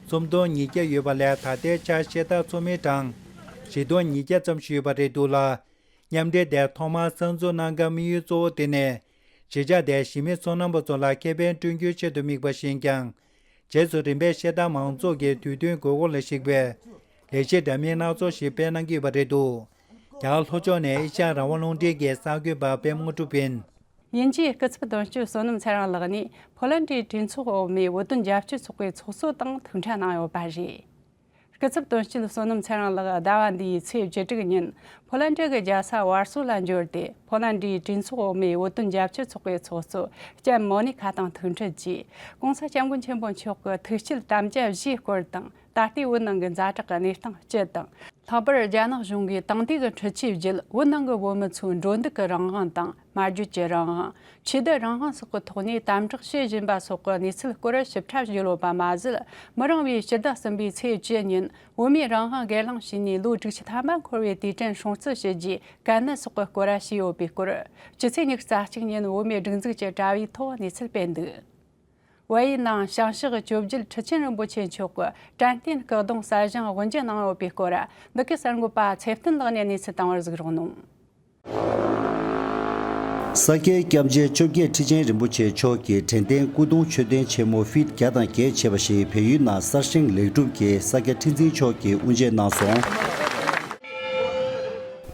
སུམ་སྟོང་ཉིས་བརྒྱ་ཡོད་པ་ལས། ད་ལྟའི་ཆར་ཤེལ་ཐག་ཚོ་མིའི་གྲངས་བཞི་སྟོང་ཉིས་བརྒྱ་ཙམ་ཞིག་ཡོད་པ་རེད་འདུག་ལ། མཉམ་འབྲེལ་དེ་ཐོག་མར་གསར་འཛུགས་གནང་སྐབས་དམིགས་ཡུལ་གཙོ་བོ་དེ་ནི་གཞིས་ཆགས་དེའི་གཞིས་མི་སོ་ནམ་པ་ཚོ་ལ་ཁེ་ཕན་བསྐྲུན་རྒྱུའི་ཆེད་དུ་དམིགས་པ་ཞིག་ཡིན་ཀྱང་། རྗེས་སུ་རིམ་པས་ཤེལ་ཐག་མང་ཚོགས་ཀྱི་དུས་སྟོན་དགོས་མཁོ་ལ་གཞིགས་པའི་ལས་གཞི་འདྲ་མིན་སྣ་ཚོགས་ཤིག་སྤེལ་གནང་གི་ཡོད་པ་རེད་འདུག་རྒྱ་གར་ལྷོ་ཕྱོགས་ནས་ཨེ་ཤ་ཡ་རང་དབང་རླུང་འཕྲིན་གྱི་གསར་འགོད་པ་པད་མ་དངོས་གྲུབ་ཡིན། དབྱིན་ཇིའི་སྐུ་ཚབ་དོན་གཅོད་བསོད་ནམས་ཚེ་རིང་ལགས་ནས་ཕོ་ལན་ཌིའི་གྲོས་ཚོགས་འོག་མའི་བོད་དོན་རྒྱབ་སྐྱོར་ཚོགས་པའི་ཚོགས་གཙོ་དང་ཐུག་འཕྲད་གནང་ཡོད་པ་རེད། སྐུ་ཚབ་དོན་གཅོད་བསོད་ནམས་ཚེ་རིང་ལགས་ཟླ་བ་འདིའི་ཚེས་བཅུ་དྲུག་ཉིན་ཕོ་ལན་ཌི་གི་རྒྱལ་ས་ཝར་སོ་ལ་འབྱོར་ཏེ། ཕོ་ལན་ཌིའི་གྲོས་ཚོགས་འོག་མའི་བོད་དོན་རྒྱབ་སྐྱོར་ཚོགས་པའི་ཚོགས་གཙོ་ལྕམ་མོ་ནི་ཁ་དང་ཐུག་འཕྲད་ཀྱིས། ྋགོང་ས་ྋསྐྱབས་མགོན་ཆེན་པོ་མཆོག་གི་ཐུགས་བསྐྱེད་དམ་བཅའ་བཞིའི་སྐོར་དང་། ད་ལྟའི་བོད་ནང་གི་ཛ་དྲག་གི་གནས་སྟངས་སྤྱི་དང་། ལྷག་པར་རྒྱ་ནག་གཞུང་གིས་དེང་དུས་ཀྱི་འཕྲུལ་ཆས་བརྒྱུད་བོད་ནང་གི་བོད་མི་ཚོའི་འགྲོ་འདུག་གི་རང་དབང་དང་། སྨྲ་བརྗོད་ཀྱི་རང་དབང་། ཆོས་དད་རང་དབང་སོགས་ཀྱི་ཐོག་ནས་དམ་དྲག་བྱེད་བཞིན་པ་སོགས་ཀྱི་གནས་ཚུལ་སྐོར་ཞིབ་ཕྲ་ཞུས་ཡོད་པ་མ་ཟད། མི་རིང་བའི་ཕྱི་ཟླ་གསུམ་པའི་ཚེས་བཅུ་ཉིན་བོད་མིའི་རང་དབང་སྒེར་ལངས་བྱས་ནས་ལོ་དྲུག་ཅུ་ཐམ་པ་འཁོར་བའི་དུས་དྲན་སྲུང་བརྩི་ཞུ་རྒྱུའི་གལ་གནད་སོགས་ཀྱི་སྐོར་ཞུས་ཡོད་པའི་སྐོར། སྤྱི་ཚེས་ཉི་ཤུ་རྩ་གཅིག་ཉིན་བོད་མིའི་སྒྲིག་འཛུགས་ཀྱི་དྲ་བའི་ཐོག་གནས་ཚུལ་སྤེལ་འདུག་བལ་ཡུལ་ནང་བྱང་ཕྱོགས་བཅོ་བརྒྱད་ཁྲི་ཆེན་རིན་པོ་ཆེ་མཆོག་གི་དྲན་རྟེན་སྐུ་གདུང་གསར་བཞེངས་དབུ་འབྱེད་གནང་ཡོད་པའི་སྐོར། འདི་གའི་གསར་འགོད་པ་ཚེ་བརྟན་ལགས་ནས་གནས་ཚུལ་བཏང་བར་གཟིགས་རོགས་གནང་། ས་སྐྱའི་སྐྱབས་རྗེ་བཅོ་བརྒྱད་ཁྲི་ཆེན་རིན་པོ་ཆེ་མཆོག་གི་དྲན་རྟེན་སྐུ་གདུང་མཆོད་རྟེན་ཆེན་མོ་ཕིད་བརྒྱ་དང་བརྒྱད་བྱས་པ་ཞིག་བལ་ཡུལ་ནང་གསར་བཞེངས་ལེགས་གྲུབ་ཀྱིས་ས་སྐྱ་ཁྲི་འཛིན་མཆོག་གིས་དབུ་འབྱེད་གནང་སོང་།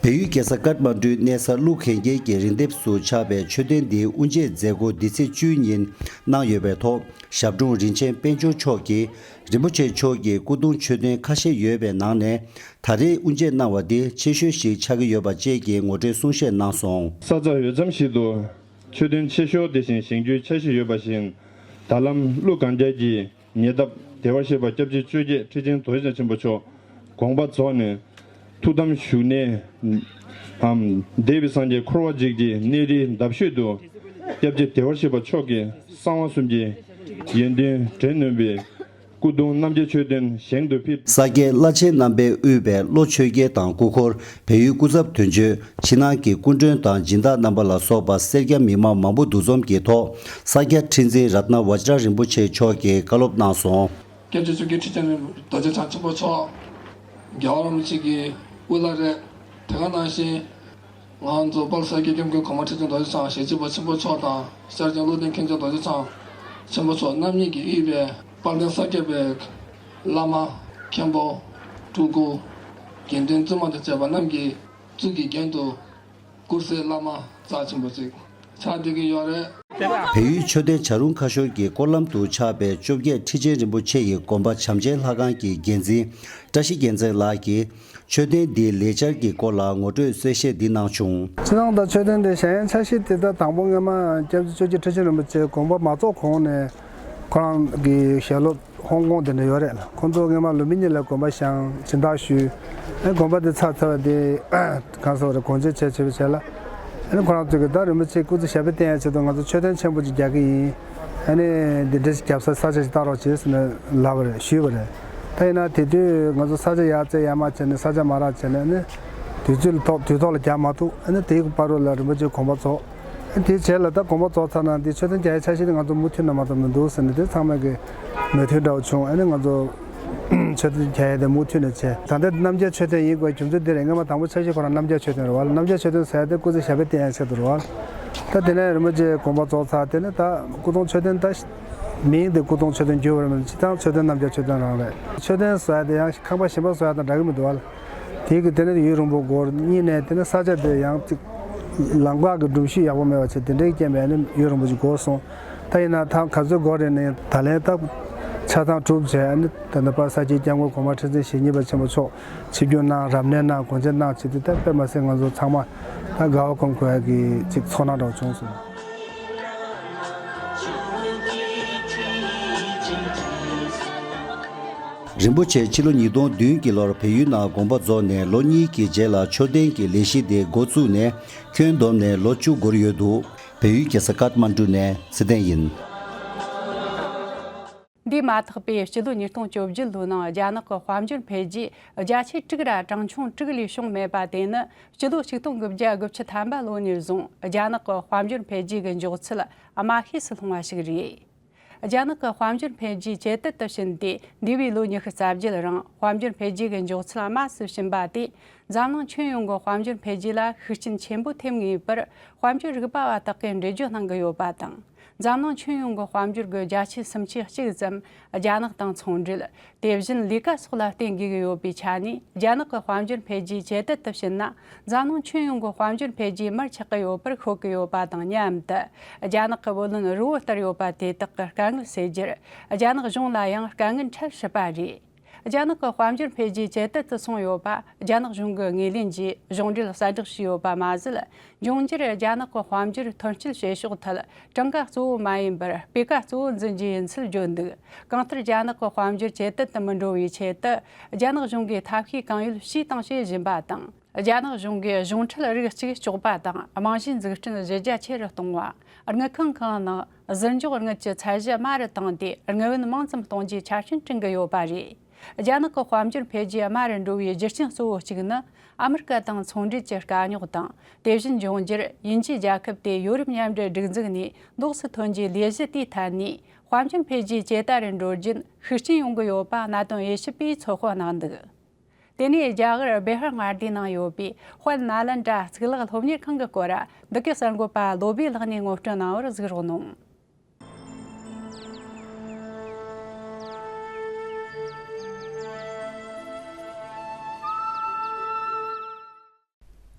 བལ་ཡུལ་རྒྱལ་ས་ཀཏ་མན་ཌུའི་གནས་ས་ཀླུ་གན་རྐྱལ་གྱི་རི་ལྡེབས་སུ་ཆགས་པའི་མཆོད་རྟེན་འདིའི་དབུ་འབྱེད་མཛད་སྒོ་འདི་ཚེས་བཅུའི་ཉིན་གནང་ཡོད་པའི་ཐོག་ཞབས་དྲུང་རིན་ཆེན་དཔལ་འབྱོར་མཆོག་གིས་རིན་པོ་ཆེ་མཆོག་གི་སྐུ་གདུང་མཆོད་རྟེན་ཁ་ཤས་ཡོད་པའི་ནང་ནས་ད་རེས་དབུ་འབྱེད་གནང་བ་འདི་ཆེ་ཤོས་ཤིག་ཆགས་ཀྱི་ཡོད་པ་བཅས་ཀྱི་ངོ་སྤྲོད་གསུང་བཤད་གནང་སོང་། ས་ཆ་འོས་འཚམ་ཞིག་ཏུ་མཆོད་རྟེན་ཆེ་ཤོས་དེ་བཞིན་བཞེངས་རྒྱུའི་འཆར་གཞི་ཡོད་པ་བཞིན། ད་ལམ་ཀླུ་གན་རྐྱལ་གྱི་ཉེ་འདབས་བདེ་བར་གཤེགས་པ་སྐྱབས་རྗེ་བཅོ་བརྒྱད་ཁྲི་ཆེན་རྡོ་རྗེ་འཆང་ཆེན་པོ་མཆོག་དགོངས་པ་རྫོགས་ནས་ཐུགས་དམ་བཞུགས་གནས་འམ་འདས་པའི་སངས་རྒྱས་འཁོར་བ་འཇིག་གི་གནས་རིའི་འདབས་ཤོད་དུ་སྐྱབས་རྗེ་བདེ་བར་གཤེགས་པ་མཆོག་གི་གསང་བ་གསུམ་གྱི་ཡོན་ཏན་དྲན་ནོན་པའི་སྐུ་གདུང་རྣམ་རྒྱལ་མཆོད་རྟེན་བཞེངས་དུ་ཕེབས། ས་སྐྱའི་བླ་ཆེན་རྣམ་པས་དབུས་པའི་བློ་ཆོས་རྒྱལ་དང་སྐུ་འཁོར། བལ་ཡུལ་སྐུ་ཚབ་དོན་གཅོད། ཕྱི་ནང་གི་སྐུ་མགྲོན་དང་སྦྱིན་བདག་རྣམ་པ་ལ་སོགས་པ་སེར་སྐྱ་མི་མང་མང་པོ་འདུ་འཛོམས་ཀྱི་ཐོག་ས་སྐྱ་ཁྲི་འཛིན་རཏྣ་བཛྲ་རིན་པོ་ཆེ་མཆོག་གིས་བཀའ་སློབ་གནང་སོང་། སྐྱབས་རྗེ་བཅོ་བརྒྱད་ཁྲི་ཆེན་རྡོ་རྗེ་འཆང་ཆེན་པོ་མཆོག་རྒྱལ་བ་རིན་པོ་ཆེ་གི་དབུ་བླ་རེད། དེ་ག་ནང་བཞིན་ང་ཚོ་དཔལ་ས་སྐྱའི་སྐྱབས་མགོན་གོང་མ་ཁྲི་ཆེན་རྡོ་རྗེ་འཆང་ཞལ་གཅིག་པ་ཆེན་པོ་མཆོག་དང་ཤར་ཕྱིན་ཀླུ་ལྡིང་མཁན་ཆེན་རྡོ་རྗེ་འཆང་ཆེན་པོ་མཆོག་རྣམ་གཉིས་ཀྱིས་དབུས་པའི་དཔལ་ལྡན་ས་སྐྱ་པའི་བླ་མ་མཁན་པོ་སྤྲུལ་སྐུ་དགེ་འདུན་བཙུན་མ་དང་བཅས་པ་རྣམས་ཀྱི་གཙུག་གི་རྒྱན་དུ་གུར་སའི་བླ་མ་རྩ་ཆེན་པོ་ཅིག་ཆགས་བསྡད་ཀྱི་ཡོད་རེད། བལ་ཡུལ་མཆོད་རྟེན་བྱ་རུང་ཁ་ཤོར་གྱི་སྐོར་ལམ་དུ་ཆགས་པའི་བཅོ་བརྒྱད་ཁྲི་ཆེན་རིན་པོ་ཆེ་ཡི་དགོན་པ་བྱམས་ཆེན་ལྷ་ཁང་གི་འགན་འཛིན་བཀྲ་ཤིས་རྒྱལ་མཚན་ལགས་ཀྱིས། མཆོད་རྟེན་འདིའི་ལས་འཆར་གྱི་སྐོར་ལ་ངོ་སྤྲོད་གསལ་བཤད་འདི་གནང་བྱུང་། སྤྱིར་བཏང་ད་མཆོད་རྟེན་འདི་བཞེངས་འཆར་གཞི་དེ་ད་དང་པོ་སྔོན་མ་སྐྱབས་རྗེ་བཅོ་བརྒྱད་ཁྲི་ཆེན་རིན་པོ་ཆེ་དགོངས་པ་མ་རྫོགས་གོང་ནས་ཁོ་རང་གི་ཞལ་སློབ་ཧོང་ཀོང་དེ་འདྲ་ཡོད་རེད་ལ། ཁོང་ཚོ་སྔོན་མ་ལུམ་བི་ནི་ལ་དགོན་པ་བཞེངས་སྦྱིན་བདག་ཞུས། ཨེ་དགོན་པ་དེ་ཚར་ཚར་བ་དེ་གང་ཟེར་བ་རེད། དགོངས་བཅོལ་བྱས་བྱས་པའི་རྗེས་ལ་ཨ་ནི་ཁོ་རང་ཚོ་གིས་ད་རིན་པོ་ཆེ་སྐུ་ཚེ་ཞབས་པད་བརྟན་ཡག་ཆེད་དུ་ང་ཚོ་མཆོད་རྟེན་ཆེན་པོ་ཅིག་རྒྱག་གི་ཡིན། ཨ་ནི་འདི་འདྲ་ཞིག་རྒྱབ་ས་ས་ཆ་ཞིག་བལྟ་རོགས་བྱེད་ཟེར་ནས་ལབ་པ་རེད། ཞུས་པ་རེད། ད་ཡིན་ན་དེ་དུས་ང་ཚོ་ས་ཆ་ཡར་བཙལ་ཡར་མར་བྱས་ནས་ས་ཆ་མ་རག་བྱས་ནས་ཨ་ནི་དུས་ཚོད་ལ་ཐོག་དུས་ཐོག་ལ་རྒྱག་མ་ཐུབ། ཨ་ནི་དེའི་བར་དུ་ལ་རིན་པོ་ཆེ་དགོངས་པ་རྫོགས། ཨ་དེའི་རྗེས་ལ་ད་དགོངས་པ་རྫོགས་ཚར་ན་འདི་མཆོད་རྟེན་རྒྱག་ཡའི་འཆར་གཞི་དེ་ང་ཚོ་མུ་མཐུད་ནས་མ་གཏོགས་མི་འདུག་ཟེར་ནས་དེ་ཚང་མས་ཀྱི་མོས་མཐུན་འདྲ་བོ་བྱུང་། ཨ་ནི་ང་ཚོ་མཆོད་རྟེན་རྒྱག་ཡ་དེ་མུ་མཐུད་ནས་བྱས། ད་ལྟ་རྣམ་རྒྱལ་མཆོད་རྟེན་ཡིན་དགོས་རྒྱུ་མཚན་འདི་རེད། སྔོན་མ་དང་པོ་འཆར་གཞི་ཁོ་རང་རྣམ་རྒྱལ་མཆོད་རྟེན་རེད་བ། རྣམ་རྒྱལ་མཆོད་རྟེན་ཟེར་ཡ་དེ་སྐུ་ཚེ་ཞབས་པད་བརྟན་ཡ་ཆེད་དུ་རེད་བ། ད་དེ་ནས་རིན་པོ་ཆེ་དགོངས་པ་རྫོགས་ཚར། དེ་ནས་ད་སྐུ་གདུང་མཆོད་རྟེན། ད་མིང་དེ་སྐུ་གདུང་མཆོད་རྟེན་བསྒྱུར་བར་མི་འདུག་སྤྱིར་བཏང་མཆོད་རྟེན་རྣམ་རྒྱལ་མཆོད་རྟེན་རང་རེད། མཆོད་རྟེན་ཟེར་ཡ་དེ་ཡང་ཁང་པ་གཞན་པ་བཟོ་ཡ་དང་འདྲ་གི་མི་འདུག་བ་ལ། དེ་གི་དེ་ནས་ཡུན་རིང་པོ་འགོར། གཉིས་ནས་དེ་ནས་ས་ཆ་དེ་ཡང་ཅིག་ལམ་ཁ་གི་སྒྲོམ་གཞི་ཡག་པོ་མེད་པ་བྱས། དེ་འདྲའི་རྐྱེན་པས་ནི་ཡུན་རིང་པོ་ཞིག་འགོར་སོང་། ད་ཡིན་ན་ད་ག་ཚོད་འགོར་རེད་ནས། ད་ལན་ད་ཆ་ཚང་གྲུབ་བྱས་ནི། ད་ནི་པ་ས་སྐྱའི་སྐྱབས་མགོན་གོང་མ་ཁྲི་འཛིན་ཞེ་གཉིས་པ་ཆེན་པོ་མཆོག་ཆིབས་བསྒྱུར་གནང་། རབ་གནས་གནང་། གུང་ཚིགས་གནང་བྱས་ཏེ། ད་དཔེ་མ་སྲིད་ང་ཚོ་ཚང་མ་ད་དགའ་བ་སྒོམ་དགོས་ཡ་གི་ཅིག་ཚོར་སྣང་འདྲ་བོ་བྱུང་སོང་། རིན་པོ་ཆེ་ཕྱི་ལོ་ཉིས་སྟོང་བདུན་གྱི་ལོར་བལ་ཡུལ་ནང་དགོངས་པ་རྫོགས་ནས་ལོ་གཉིས་ཀྱི་རྗེས་ལ་མཆོད་རྟེན་གྱི་ལས་གཞི་དེ་འགོ་བཙུགས་ནས་ཁྱོན་བསྡོམས་ནས་ལོ་བཅུ་འགོར་ཡོད་འདུག་བལ་ཡུལ་རྒྱལ་ས་ཀཏ་མན་ཌུ་ནས་ཚེ་བརྟན་ཡིན། འདིས་མ་ཐག་པའི་སྤྱི་ལོ་ཉིས་སྟོང་བཅོ་བརྒྱད་ལོའི་ནང་རྒྱ་ནག་གི་དཔལ་འབྱོར་འཕེལ་རྒྱས་བརྒྱ་ཆ་དྲུག་ར་གྲངས་ཆུང་དྲུག་ལས་བྱུང་མེད་པ་དེ་ནི། སྤྱི་ལོ་ཆིག་སྟོང་དགུ་བརྒྱ་དགུ་བཅུ་ཐམ་པ་ལོ་ནས་བཟུང་རྒྱ་ནག་གི་དཔལ་འབྱོར་འཕེལ་རྒྱས་ཀྱི་མགྱོགས་ཚད་དམའ་ཤོས་སུ་ལྷུང་བ་ཞིག་རེད། རྒྱ་ནག་གི་དཔལ་འབྱོར་འཕེལ་རྒྱས་ཇེ་དལ་དུ་ཕྱིན་ཏེ། འདས་པའི་ལོ་ཉི་ཤུ་རྩ་བརྒྱད་རིང་དཔལ་འབྱོར་འཕེལ་རྒྱས་ཀྱི་མགྱོགས་ཚད་དམའ་སུ་ཕྱིན་པ་དེས་འཛམ་གླིང་ཁྱོན་ཡོངས་ཀྱི་དཔལ་འབྱོར་འཕེལ་རྒྱས་ལ་ཤུགས་རྐྱེན་ཆེན་པོ་ཐེབས་ངེས་པར། དཔལ་འབྱོར་རིག་པ་བ་དག་གིས་འགྲེལ་བརྗོད་གནང་གི་ཡོད་པ་དང་། འཛམ་གླིང་ཁྱོན་ཡོངས་ཀྱི་དཔལ་འབྱོར་གྱི་བརྒྱ་ཆ་སུམ་ཅུ་གཅིག་ཙམ་རྒྱ་ནག་དང་ཚོང་འབྲེལ། དེ་བཞིན་ལས་ཀ་སོགས་ལ་བརྟེན་དགོས་ཀྱི་ཡོད་པའི་ཆ་ནས། རྒྱ་ནག་གི་དཔལ་འབྱོར་འཕེལ་རྒྱས་ཇེ་དལ་དུ་ཕྱིན་ན། འཛམ་གླིང་ཁྱོན་ཡོངས་ཀྱི་དཔལ་འབྱོར་འཕེལ་རྒྱས་མར་ཆག་གི་ཡོད་པར་ཤོད་ཀྱི་ཡོད་པ་དང་མཉམ་དུ། རྒྱ་ནག་གི་བུ་ལོན་རི་བོ་ལྟར་ཡོད་པ་དེ་དག་གི་དཀའ་ངལ་སེལ་རྒྱུར། རྒྱ་ནག་གཞུང་ལ་ཡང་དཀའ་ངལ་འཕྲད་སྲིད་པ་རེད། རྒྱ་ནག་གི་དཔལ་འབྱོར་འཕེལ་རྒྱས་ཇེ་དལ་དུ་སོང་ཡོད་པ། རྒྱ་ནག་གཞུང་གི་ངོས་ལེན་གྱིས་གཞུང་འབྲེལ་གསལ་བསྒྲགས་བྱས་ཡོད་པ་མ་ཟད། འབྱུང་འགྱུར་རྒྱ་ནག་གི་དཔལ་འབྱོར་ཐོན་སྐྱེད་བྱེད་ཕྱོགས་ཐད་གྲངས་ཀ་གཙོ་བོ་མ་ཡིན་པར་སྤུས་ཀ་གཙོ་བོ་འཛིན་རྒྱུ་ཡིན་ཚུལ་བརྗོད་འདུག་གང་ལྟར། རྒྱ་ནག་གི་དཔལ་འབྱོར་ཇེ་དལ་དུ་མི་འགྲོ་བའི་ཆེད་དུ། རྒྱ་ནག་གཞུང་གིས་ཐབས་ཤེས་གང་ཡོད་བྱས་དང་བྱེད་བཞིན་པ་དང་། རྒྱ་ནག་གཞུང་གིས་གཞུང་འཕྲུལ་རིགས་གཅིག་གཅོག་པ་དང་རྨང་གཞིའི་འཛུགས་སྐྲུན་གཞི་རྒྱ་ཆེ་རུ་གཏོང་བ། དངུལ་ཁང་ཁང་ནང་ཟུར་འཇོག་དངུལ་གྱི་ཚད་གཞི་དམའ་རུ་བཏང་སྟེ། དངུལ་བུན་མང་ཙམ་གཏོང་རྒྱུའི་ཆ་རྐྱེན་བསྐྲུན་གྱི་ཡོད་པ་རེད། རྒྱ་ནག་གི་དཔལ་འབྱོར་འཕེལ་རྒྱས་དམའ་རུ་འགྲོ་བའི་རྒྱུ་རྐྱེན་གཙོ་བོ་གཅིག་ནི། ཨ་མི་རི་ཀ་དང་ཚོང་འབྲེལ་གྱི་དཀའ་རྙོག་དང་། དེ་བཞིན་འབྱུང་འགྱུར་དབྱིན་ཇིའི་རྒྱལ་ཁབ་དེ་ཡོ་རོབ་མཉམ་འབྲེལ་སྒྲིག་འཛུགས་ནས་ལོགས་སུ་ཐོན་རྒྱུའི་ལས་གཞི་དེའི་ཐད་ནས། དཔལ་འབྱོར་འཕེལ་རྒྱས་ཇེ་དལ་རུ་འགྲོ་རྒྱུན་ཤུགས་རྐྱེན་ཡོང་གི་ཡོད་པ། གནད་དོན་དབྱེ་ཞིབ་པས་ཚོད་དཔག་གནང་འདུག་དེ་ནས་རྒྱ་གར་བི་ཧར་མངའ་སྡེའི་ནང་ཡོད་པའི་དཔལ་ནཱ་ལེནྡྲ་གཙུག་ལག་སློབ་གཉེར་ཁང་གི་སྐོར། འདི་གའི་གསར་འགོད་པ་བློ་བྷེ་ལགས་ནས་ངོ་སྤྲོད་གནང་བར་གཟིགས་རོགས་གནང་།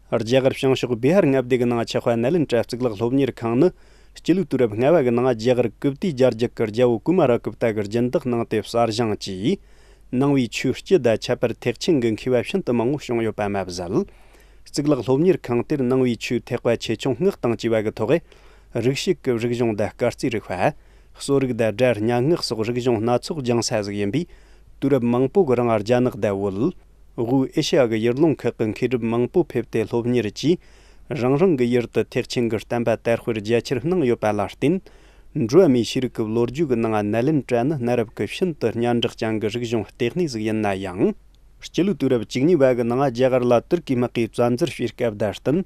རྒྱ་གར་བྱང་ཕྱོགས་བི་ཧར་མངའ་སྡེ་གི་ནང་ཆགས་པ་ནཱ་ལེནྡྲ་གཙུག་ལག་སློབ་གཉེར་ཁང་ནི། སྤྱི་ལོའི་དུས་རབས་ལྔ་བ་གི་ནང་རྒྱ་གར་ཀིབ་ཏི་རྒྱལ་རྒྱུད་ཀྱི་རྒྱལ་པོ་ཀུ་མ་ར་གུབ་ཏ་གི་སྦྱིན་བདག་གནང་སྟེ་གསར་བཞེངས་ཀྱིས། ནང་པའི་ཆོས་སྤྱི་དང་ཁྱད་པར་ཐེག་ཆེན་གྱི་མཁས་པ་ཤིན་ཏུ་མང་བོ་བྱུང་ཡོད་པ་མ་ཟད། གཙུག་ལག་སློབ་གཉེར་ཁང་དེར་ནང་པའི་ཆོས་ཐེག་པ་ཆེ་ཆུང་སྔགས་དང་བཅས་པ་གི་ཐོག་རིགས་ཤིག་གི་རིག་གཞུང་དང་སྐར་རྩིས་རིག་པ། གསོ་རིག་དང་སྒྲ་སྙན་ངག་སོགས་རིག་གཞུང་སྣ་ཚོགས་སྦྱངས་ས་ཟིག་ཡིན་པས། དུས་རབས་མང་པོ་གི་རིང་རྒྱ་ནག་དང་བོད། དབུས་ཨེ་ཤི་ཡ་གི་ཡུལ་ལུང་ཁག་གི་མཁས་གྲུབ་མང་པོ་ཕེབས་ཏེ་སློབ་གཉེར་གྱིས། རང་རང་གི་ཡུལ་དུ་ཐེག་ཆེན་གྱི་བསྟན་པ་དར་སྤེལ་རྒྱ་ཆེར་གནང་ཡོད་པ་ལ་བརྟེན། འགྲོ་བ་མིའི་ཤེས་རིག་གི་ལོ་རྒྱུས་ཀྱི་ནང་ནཱ་ལེནྡྲ་ནི་གནའ་རབས་ཀྱི་ཤིན་ཏུ་སྙན་གྲགས་ཅན་གྱི་རིག་གཞུང་ལྟེ་གནས་ཟིག་ཡིན་ན་ཡང་། སྤྱི་ལོའི་དུས་རབས་བཅུ་གཉིས་པ་གི་ནང་རྒྱ་གར་ལ་ཏུར་ཀིའི་དམག་གིས་བཙན་འཛུལ་བྱས་སྐབས་དང་བསྟུན།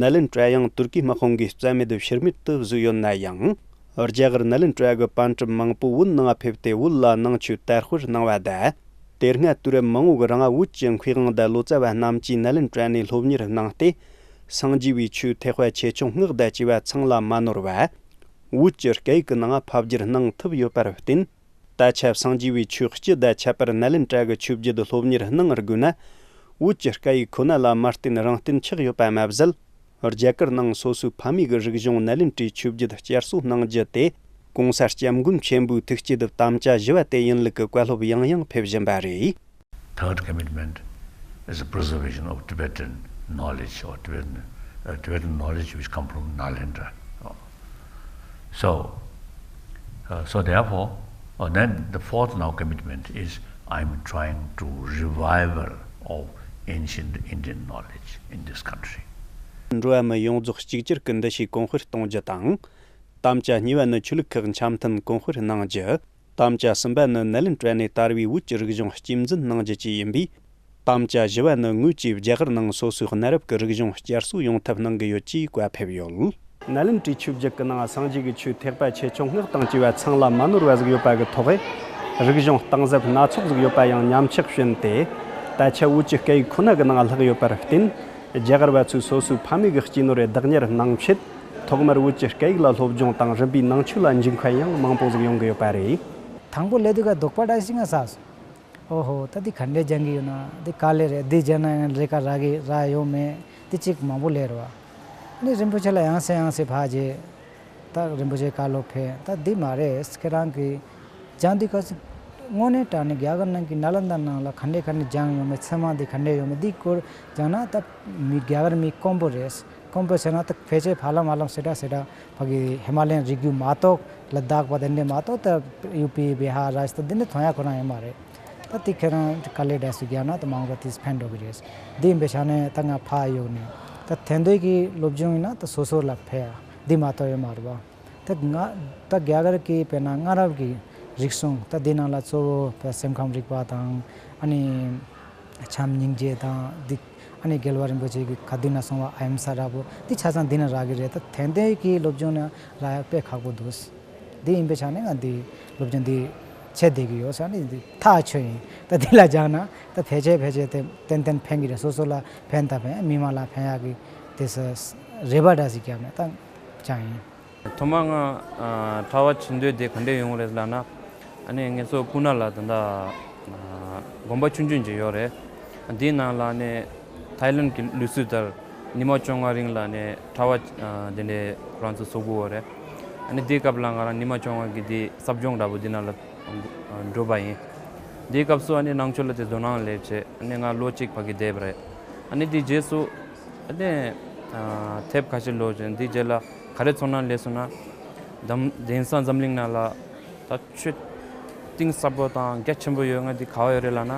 ནཱ་ལེནྡྲ་ཡང་ཏུར་ཀིའི་དམག་དཔུང་གིས་རྩ་མེད་བྱུར་མེད་དུ་བཟོས་ཡོད་ན་ཡང་། རྒྱ་གར་ནཱ་ལེནྡྲ་གི་པཎ་གྲུབ་མང་པོ་བོད་ནང་ཕེབས་ཏེ་བོད་ལ་ནང་ཆོས་དར་སྤེལ་གནང་བ་དང་། དེ་སྔ་དུས་རབས་མང་བོ་གི་རིང་བོད་ཀྱི་མཁས་དབང་དང་ལོ་ཙཱ་བ་རྣམས་ཀྱིས་ནཱ་ལེནྡྲ་ནས་སློབ་གཉེར་གནང་སྟེ། སངས་རྒྱས་པའི་ཆོས་ཐེག་པ་ཆེ་ཆུང་སྔགས་དང་བཅས་པ་ཚང་ལ་མ་ནོར་བ། བོད་ཀྱི་སྐད་ཡིག་གི་ནང་ཕབ་བསྒྱུར་གནང་ཐུབ་ཡོད་པར་བརྟེན། ད་ཆ་སངས་རྒྱས་པའི་ཆོས་སྤྱི་དང་ཁྱད་པར་ནཱ་ལེནྡྲ་གི་ཆོས་བརྒྱུད་སློབ་གཉེར་གནང་དགོས་ན། བོད་ཀྱི་སྐད་ཡིག་ཁོ་ན་ལ་མ་བརྟེན་རང་བརྟེན་ཆགས་ཡོད་པ་མ་ཟད། རྒྱ་གར་ནང་སོ་སོའི་ཕ་མེས་ཀྱི་རིག་གཞུང་ནཱ་ལེནྡྲའི་ཆོས་བརྒྱུད་བསྐྱར་གསོ་གནང་རྒྱུ་དེ། གོང་ས་སྐྱབས་མགོན་ཆེན་པོའི་ཐུགས་བསྐྱེད་དམ་བཅའ་བཞི་བ་དེ་ཡིན་ལུགས་ཀྱི་བཀའ་སློབ་ཡང་ཡང་ཕེབས་བཞིན་པ་རེད། Third commitment is the preservation of Tibetan knowledge or Tibetan, uh, Tibetan knowledge which come from Nalendra. So, uh, so therefore, uh, then the fourth now commitment is I'm trying to revival of ancient Indian knowledge in this country. འགྲོ་བ་མི་ཡོངས་རྫོགས་གཅིག་གྱུར་གྱི་འདུ་ཤེས་གོང་སྤེལ་གཏོང་རྒྱུ་དང་། དམ་བཅའ་གཉིས་པ་ནི་ཆོས་ལུགས་ཁག་འཆམ་མཐུན་གོང་སྤེལ་གནང་རྒྱུ། དམ་བཅའ་གསུམ་པ་ནི་ནཱ་ལེནྡྲ་ནས་དར་བའི་བོད་ཀྱི་རིག་གཞུང་གཅེས་འཛིན་གནང་རྒྱུ་བཅས་ཡིན་པས། དམ་བཅའ་བཞི་བ་ནི་དངོས་ཀྱིས་རྒྱ་གར་ནང་སོ་སོའི་གནའ་རབས་ཀྱི་རིག་གཞུང་བསྐྱར་གསོ་ཡོང་ཐབས་གནང་གི་ཡོད་ཅེས་བཀའ་ཕེབས་ཡོད། ནཱ་ལེནྡྲའི་ཆོས་བརྒྱུད་ཀྱི་ནང་སངས་རྒྱས་ཀྱི་ཆོས་ཐེག་པ་ཆེ་ཆུང་སྔགས་དང་བཅས་པ་ཚང་ལ་མ་ནོར་བ་ཟིག་ཡོད་པ་གི་ཐོག་རིག་གཞུང་གཏིང་ཟབ་སྣ་ཚོགས་ཟིག་ཡོད་པ་ཡང་ཉམས་ཆག་ཕྱིན་ཏེ། ད་ཆ་བོད་ཀྱི་སྐད་ཡིག་ཁོ་ན་གི་ནང་ལྷག་ཡོད་པར་བརྟེན། རྒྱ་གར་བ་ཚོས་སོ་སོའི་ཕ་མེས་ཀྱི་སྐྱེས་ནོར་བདག་གཉེར་གནང་ཆེད། ཐོག་མར་བོད་ཀྱི་སྐད་ཡིག་ལ་སློབ་སྦྱོང་དང་རིམ་པས་ནང་ཆོས་ལ་འཇུག་མཁན་ཡང་མང་པོ་ཟིག་ཡོང་གི་ཡོད་པ་རེད། དང་པོ་སླེབས་དུས་ཀ་དོགས་པ་འདྲ་ཞིག་ང་ཟ་སོང་། ཨོ་ཧོ། ད་འདི་ག་འདྲས་སྦྱང་གི་ཡོད་ན། འདི་དཀའ་ལས་རེད། འདི་སྦྱང་ན་ཡང་ལས་ཀ་རག་གི་རག་ཡོད་མེད་འདི་གཅིག་མང་པོ་སླེབས་རེད་བ། ཨ་ནི་རིན་པོ་ཆེ་ལ་ཡང་སེ་ཡང་སེ་ཕར་རྗེས། ད་རིན་པོ་ཆེ་བཀའ་སློབ་ཕེབས། ད་འདི་མ་རེད། ཁྱེད་རང་གིས་སྦྱང་དུས་ག་ཚོད་དངོས་གནས་དྲང་གནས་རྒྱ་གར་ནང་གི་ནཱ་ལནྡཱ་ནང་ལ་ག་འདྲས་ག་འདྲས་སྦྱངས་ཡོད་མེད། ཚད་མ་འདི་ག་འདྲས་ཡོད་མེད་འདི་སྐོར་སྦྱངས་ན་ད་མི་རྒྱ་གར་མི་དཀོན་པོ་རེད། དཀོན་པོ་བྱས་ན་ད་ཕལ་ཆེར་ཧ་ལམ་ཧ་ལམ་སེ་འདྲ་སེ་འདྲ་ཕ་གི་ཧི་མ་ལ་ཡན་རི་རྒྱུད་མ་གཏོགས། ལ་དྭགས་པ་དེ་འདྲས་མ་གཏོགས། ད་ཡུ་པི་བི་ཧར་རཱཇ་སྟན་འདི་འདྲས་མཐོང་ཡ་ཁོ་རང་ཡོད་མ་རེད། ད་དེ་ཁྱེད་རང་དཀའ་ལས་འདྲ་ཞིག་བརྒྱབ་ན་ད་མང་པོ་དེས་ཕན་འགྲོ་གི་རེད། འདི་ཡིན་པའི་ཆ་ནས་ད་ང་ཕར་གཡུགས་ནས་ད་དེང་དུས་ཀྱི་སློབ་སྦྱོང་ཡིན་ན་ད་སོ་སོ་ལ་ཕན་ཡ་འདི་མ་གཏོགས་ཡོད་མ་རེད་བ། ད་ང་ད་རྒྱ་གར་གྱི་དཔེར་ན་སྔ་རབས་ཀྱི་རིག་གཞུང་ད་འདི་ནང་ལ་གཙོ་བོ་ད་སེམས་ཁམས་རིག་པ་དང་། ཨ་ནི་བྱམས་སྙིང་རྗེ་དང་འདི། ཨ་ནི་རྒྱལ་བ་རིན་པོ་ཆེ་གི་ག་དུས་ན་གསུངས་པ་ཨ་ཧིམ་ས་འདྲ་པོ་འདི་ཆ་ཚང་འདི་ན་རག་གི་རེད། ད་དེང་དུས་ཀྱི་སློབ་སྦྱོང་ན་རག་ཡ་དཔེ་ཁག་པོ་འདུག་འདི་ཡིན་པའི་ཆ་ནས་ང་འདི་སློབ་སྦྱོང་འདི་བྱེད་བསྡད་ཀྱི་ཡོད་ས་ནི་འདི་ཐག་ཆོད་ཡིན། ད་འདི་ལ་སྦྱངས་ན་ད་ཕལ་ཆེར་ཕལ་ཆེར་དེ་ཏན་ཏན་ཕན་གྱི་རེད། སོ་སོ་ལ་ཕན་ད་ཕན། མི་མང་ལ་ཕན་ཡག་གི་དེ་ས་རེ་བ་འདྲ་ཞིག་བརྒྱབ་ནས་ད་སྦྱངས་ཡིན། ཐོག་མར་ང་ཨ་གྲྭ་པ་ཆེན་དུས་དེ་ག་འདྲས་ཡོང་རེད་ལབ་ན། ཨ་ནི་ངེད་ཚོ་སྤུ་ན་ལ་ད་ལྟ་ཨ་དགོན་པ་ཆུང་ཆུང་ཅིག་ཡོད་རེད། འདིའི་ནང་ལ་ནི་ཐའི་ལན་གྱི་ལུགས་སྲོལ་ལྟར་ཉི་མ་བཅོ་ལྔ་རིང་ལ་ནི་གྲྭ་པ་ཨ་དེ་འདྲས་ཁོ་རང་ཚོ་ཚོགས་དགོས་པ་རེད། ཨ་ནི་དེའི་སྐབས་ལ་ང་རང་ཉི་མ་བཅོ་ལྔ་གི་དེ་ཟབ་སྦྱོང་འདྲ་པོ་འདི་ནང་ལ་འགྲོ་པ་ཡིན། དེའི་སྐབས་སུ་ཨ་ནི་ནང་ཆོས་ལ་དེ་དོ་སྣང་སླེབས་བྱས། ཨ་ནི་ང་ལོ་གཅིག་ཕ་གི་བསྡད་པ་རེད། ཨ་ནི་དེའི་རྗེས་སུ་ཨ་ནི་ཨ་དེབ་ཁ་ཤས་ཀློག་བྱས། དེའི་རྗེས་ལ་ག་རེ་ཚོར་སྣང་སླེབས་སོང་ན། དམ་གདན་ས་འཛམ་གླིང་ནང་ལ་ད་ཆོས་གཏིང་ཟབ་པོ་དང་རྒྱ་ཆེན་པོ་ཡོད་མཁན་དེ་ག་པར་ཡོད་རེད་ལབ་ན།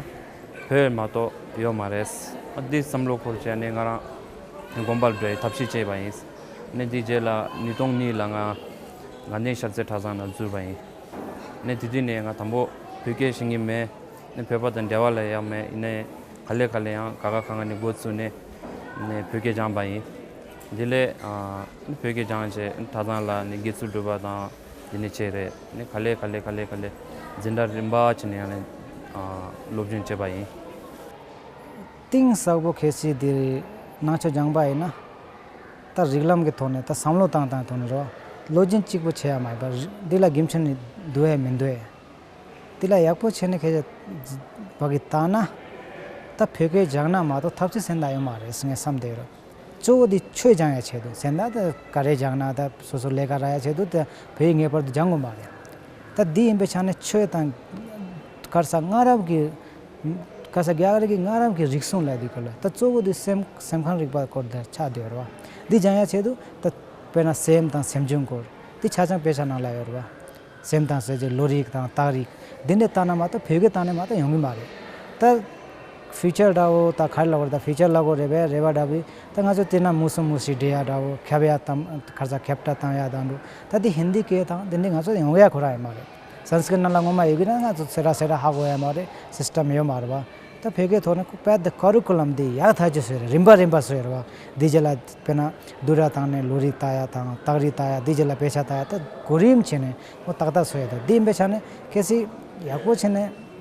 བོད་མ་གཏོགས་ཡོད་མ་རེད། ཨ་འདི་བསམ་བློ་འཁོར་བྱས་ནས་ང་རང་དགོན་པར་འགྲོ་ཡའི་ཐབས་ཤེས་བྱས་པ་ཡིན། ཨ་ནི་དེའི་རྗེས་ལ་ཉིས་སྟོང་གཉིས་ལ་ང་དགའ་ལྡན་ཤར་རྩེ་གྲྭ་ཚང་ནང་འཛུལ་བ་ཡིན། ཨ་ནི་དེ་དུས་ནས་ང་དང་པོ་བོད་སྐད་ཤེས་ཀྱི་མེད། ཨ་ནི་བོད་པ་དང་འབྲེལ་བ་ལ་ཡག་མེད། ཡིན་ནའི་ག་ལེ་ག་ལེ་ཡང་དགའ་དགའ་གང་ག་ནས་འགོ་བཙུགས་ནས་ནས་བོད་སྐད་སྦྱངས་པ་ཡིན། དེ་ལས་ཨ་ནི་བོད་སྐད་སྦྱངས་བྱས། ཨ་ནི་གྲྭ་ཚང་ལ་ནི་དགེ་ཚུལ་སྒྲུབ་པ་དང་དེ་ནས་བྱས་རེད། ཨ་ནི་ག་ལེ་ག་ལེ་ག་ལེ་ག་ལེ་འཛིན་གྲྭ་རིམ་པ་བྱས་ནས་ཡང་ནས་ཨ་སློབ་སྦྱོང་བྱས་པ་ཡིན། གཏིང་ཟབ་པོ་གལ་སྲིད་དེ་ནང་ཆོས་སྦྱངས་པ་ཡིན་ན། ད་རིགས་ལམ་གྱི་ཐོག་ནས་ད་བསམ་བློ་བཏང་སྟངས་ཐོག་ནས་རོ། བློ་སྦྱོང་གཅིག་པོ་བྱེད་ཡ་མ་ཡིན་པ། འདི་ལ་རྒྱུ་མཚན་ནི་འདུག་ཡ་མི་འདུག་ཡ། འདི་ལ་ཡག་པོ་བྱས་ནས་ཁྱེད་ཅག་བ་གི་བཏང་ན། ད་བོད་སྐད་སྦྱངས་ན་མ་གཏོགས་ཐབས་ཤེས་གཞན་དག་ཡོད་མ་རེད་ཟེར་ངས་བསམ་བསྡད་རོ། གཙོ་བོ་འདི་ཆོས་སྦྱང་ཡ་ཆེད་དུ། གཞན་དག་ད་ག་རེ་སྦྱངས་ན་ད་སོ་སོ་ལས་ཀ་རག་ཡ་ཆེད་དུ་ད་བོད་ཡིག་ངེས་པར་དུ་སྦྱང་དགོས་མ་རེད། ད་འདི་ཡིན་པའི་ཆ་ནས་ཆོས་དང་ག་རེ་ཟ། སྔ་རབས་ཀྱི་ག་རེ་ཟ། རྒྱ་གར་གྱི་སྔ་རབས་ཀྱི་རིག་གཞུང་ལབ་དུས་སྐབས་ལ་ད་གཙོ་བོ་དེ་སེམས་སེམས་ཁམས་རིག་པ་སྐོར་དེ་ཆགས་བསྡད་ཡོད་རེད་བ། འདི་སྦྱང་ཡ་ཆེད་དུ་ད་དཔེར་ན་སེམས་དང་སེམས་བྱུང་སྐོར་འདི་ཆ་ཚང་དཔེ་ཆ་ནང་ལ་ཡོད་རེད་བ། སེམས་དང་ཟེར་རྗེས་ལོ་རིག་དང་རྟགས་རིགས་འདི་འདྲ་བལྟས་ན་མ་གཏོགས་བོད་སྐད་བཏང་ནས་མ་གཏོགས་ཡོང་གི་མ་རེད། ད་ཕིའུ་ཅར་འདྲ་བོ་ད་ག་རེ་ལབ་དགོས་རེད། ད་ཕིའུ་ཅར་ལབ་དགོས་རེད་པས། རེ་བ་འདྲ་བོ། ད་ང་ཚོ་དེ་ན་མུ་སུ་མུ་ཞིག་འབྲི་ཡ་འདྲ་བོ། ཁྱབ་ཡ་དང་ག་རེ་ཟ། ཁྱབ་བརྡ་བཏང་ཡ་དང་འདྲ། ད་དེ་ཧིན་དི་སྐད་དང་དེ་འདྲའི་ང་ཚོ་ཡོང་ཡ་ཁོ་རང་ཡོད་མ་རེད། སན་སི་ཀྲིཏ་ནང་ལ་ངོ་མ་ཡོད་ཀྱི་ན་ང་ཚོ་སེ་ར་སེ་ར་ཧ་གོ་ཡ་མ་རེད། སིས་ཊམ་ཡོད་མ་རེད་བ། ད་བོད་སྐད་ཐོག་ནས་ཁོ་དཔེ་དེ་ཀ་རི་ཀུ་ལམ་དེ་ཡག་ཐག་ཆོད་བཟོས་རེད། རིམ་པ་རིམ་པ་བཟོས་རེད་བ། དེ་རྗེས་ལ་དཔེར་ན་བསྡུར་གྲྭ་བཏང་ནས་ལོ་རིགས་ལྟ་ཡ་དང་རྟགས་རིགས་ལྟ་ཡ། དེ་རྗེས་ལ་དཔེ་ཆ་ལྟ་ཡ། ད་གོ་རིམ་བྱས་ནས་ཁོ་ཏག་ཏག་བཟོས་ཡ། ད་དེ་ཡིན་པའི་ཆ་ནས་གལ་སྲིད་ཡག་པོ་བྱས་ནས་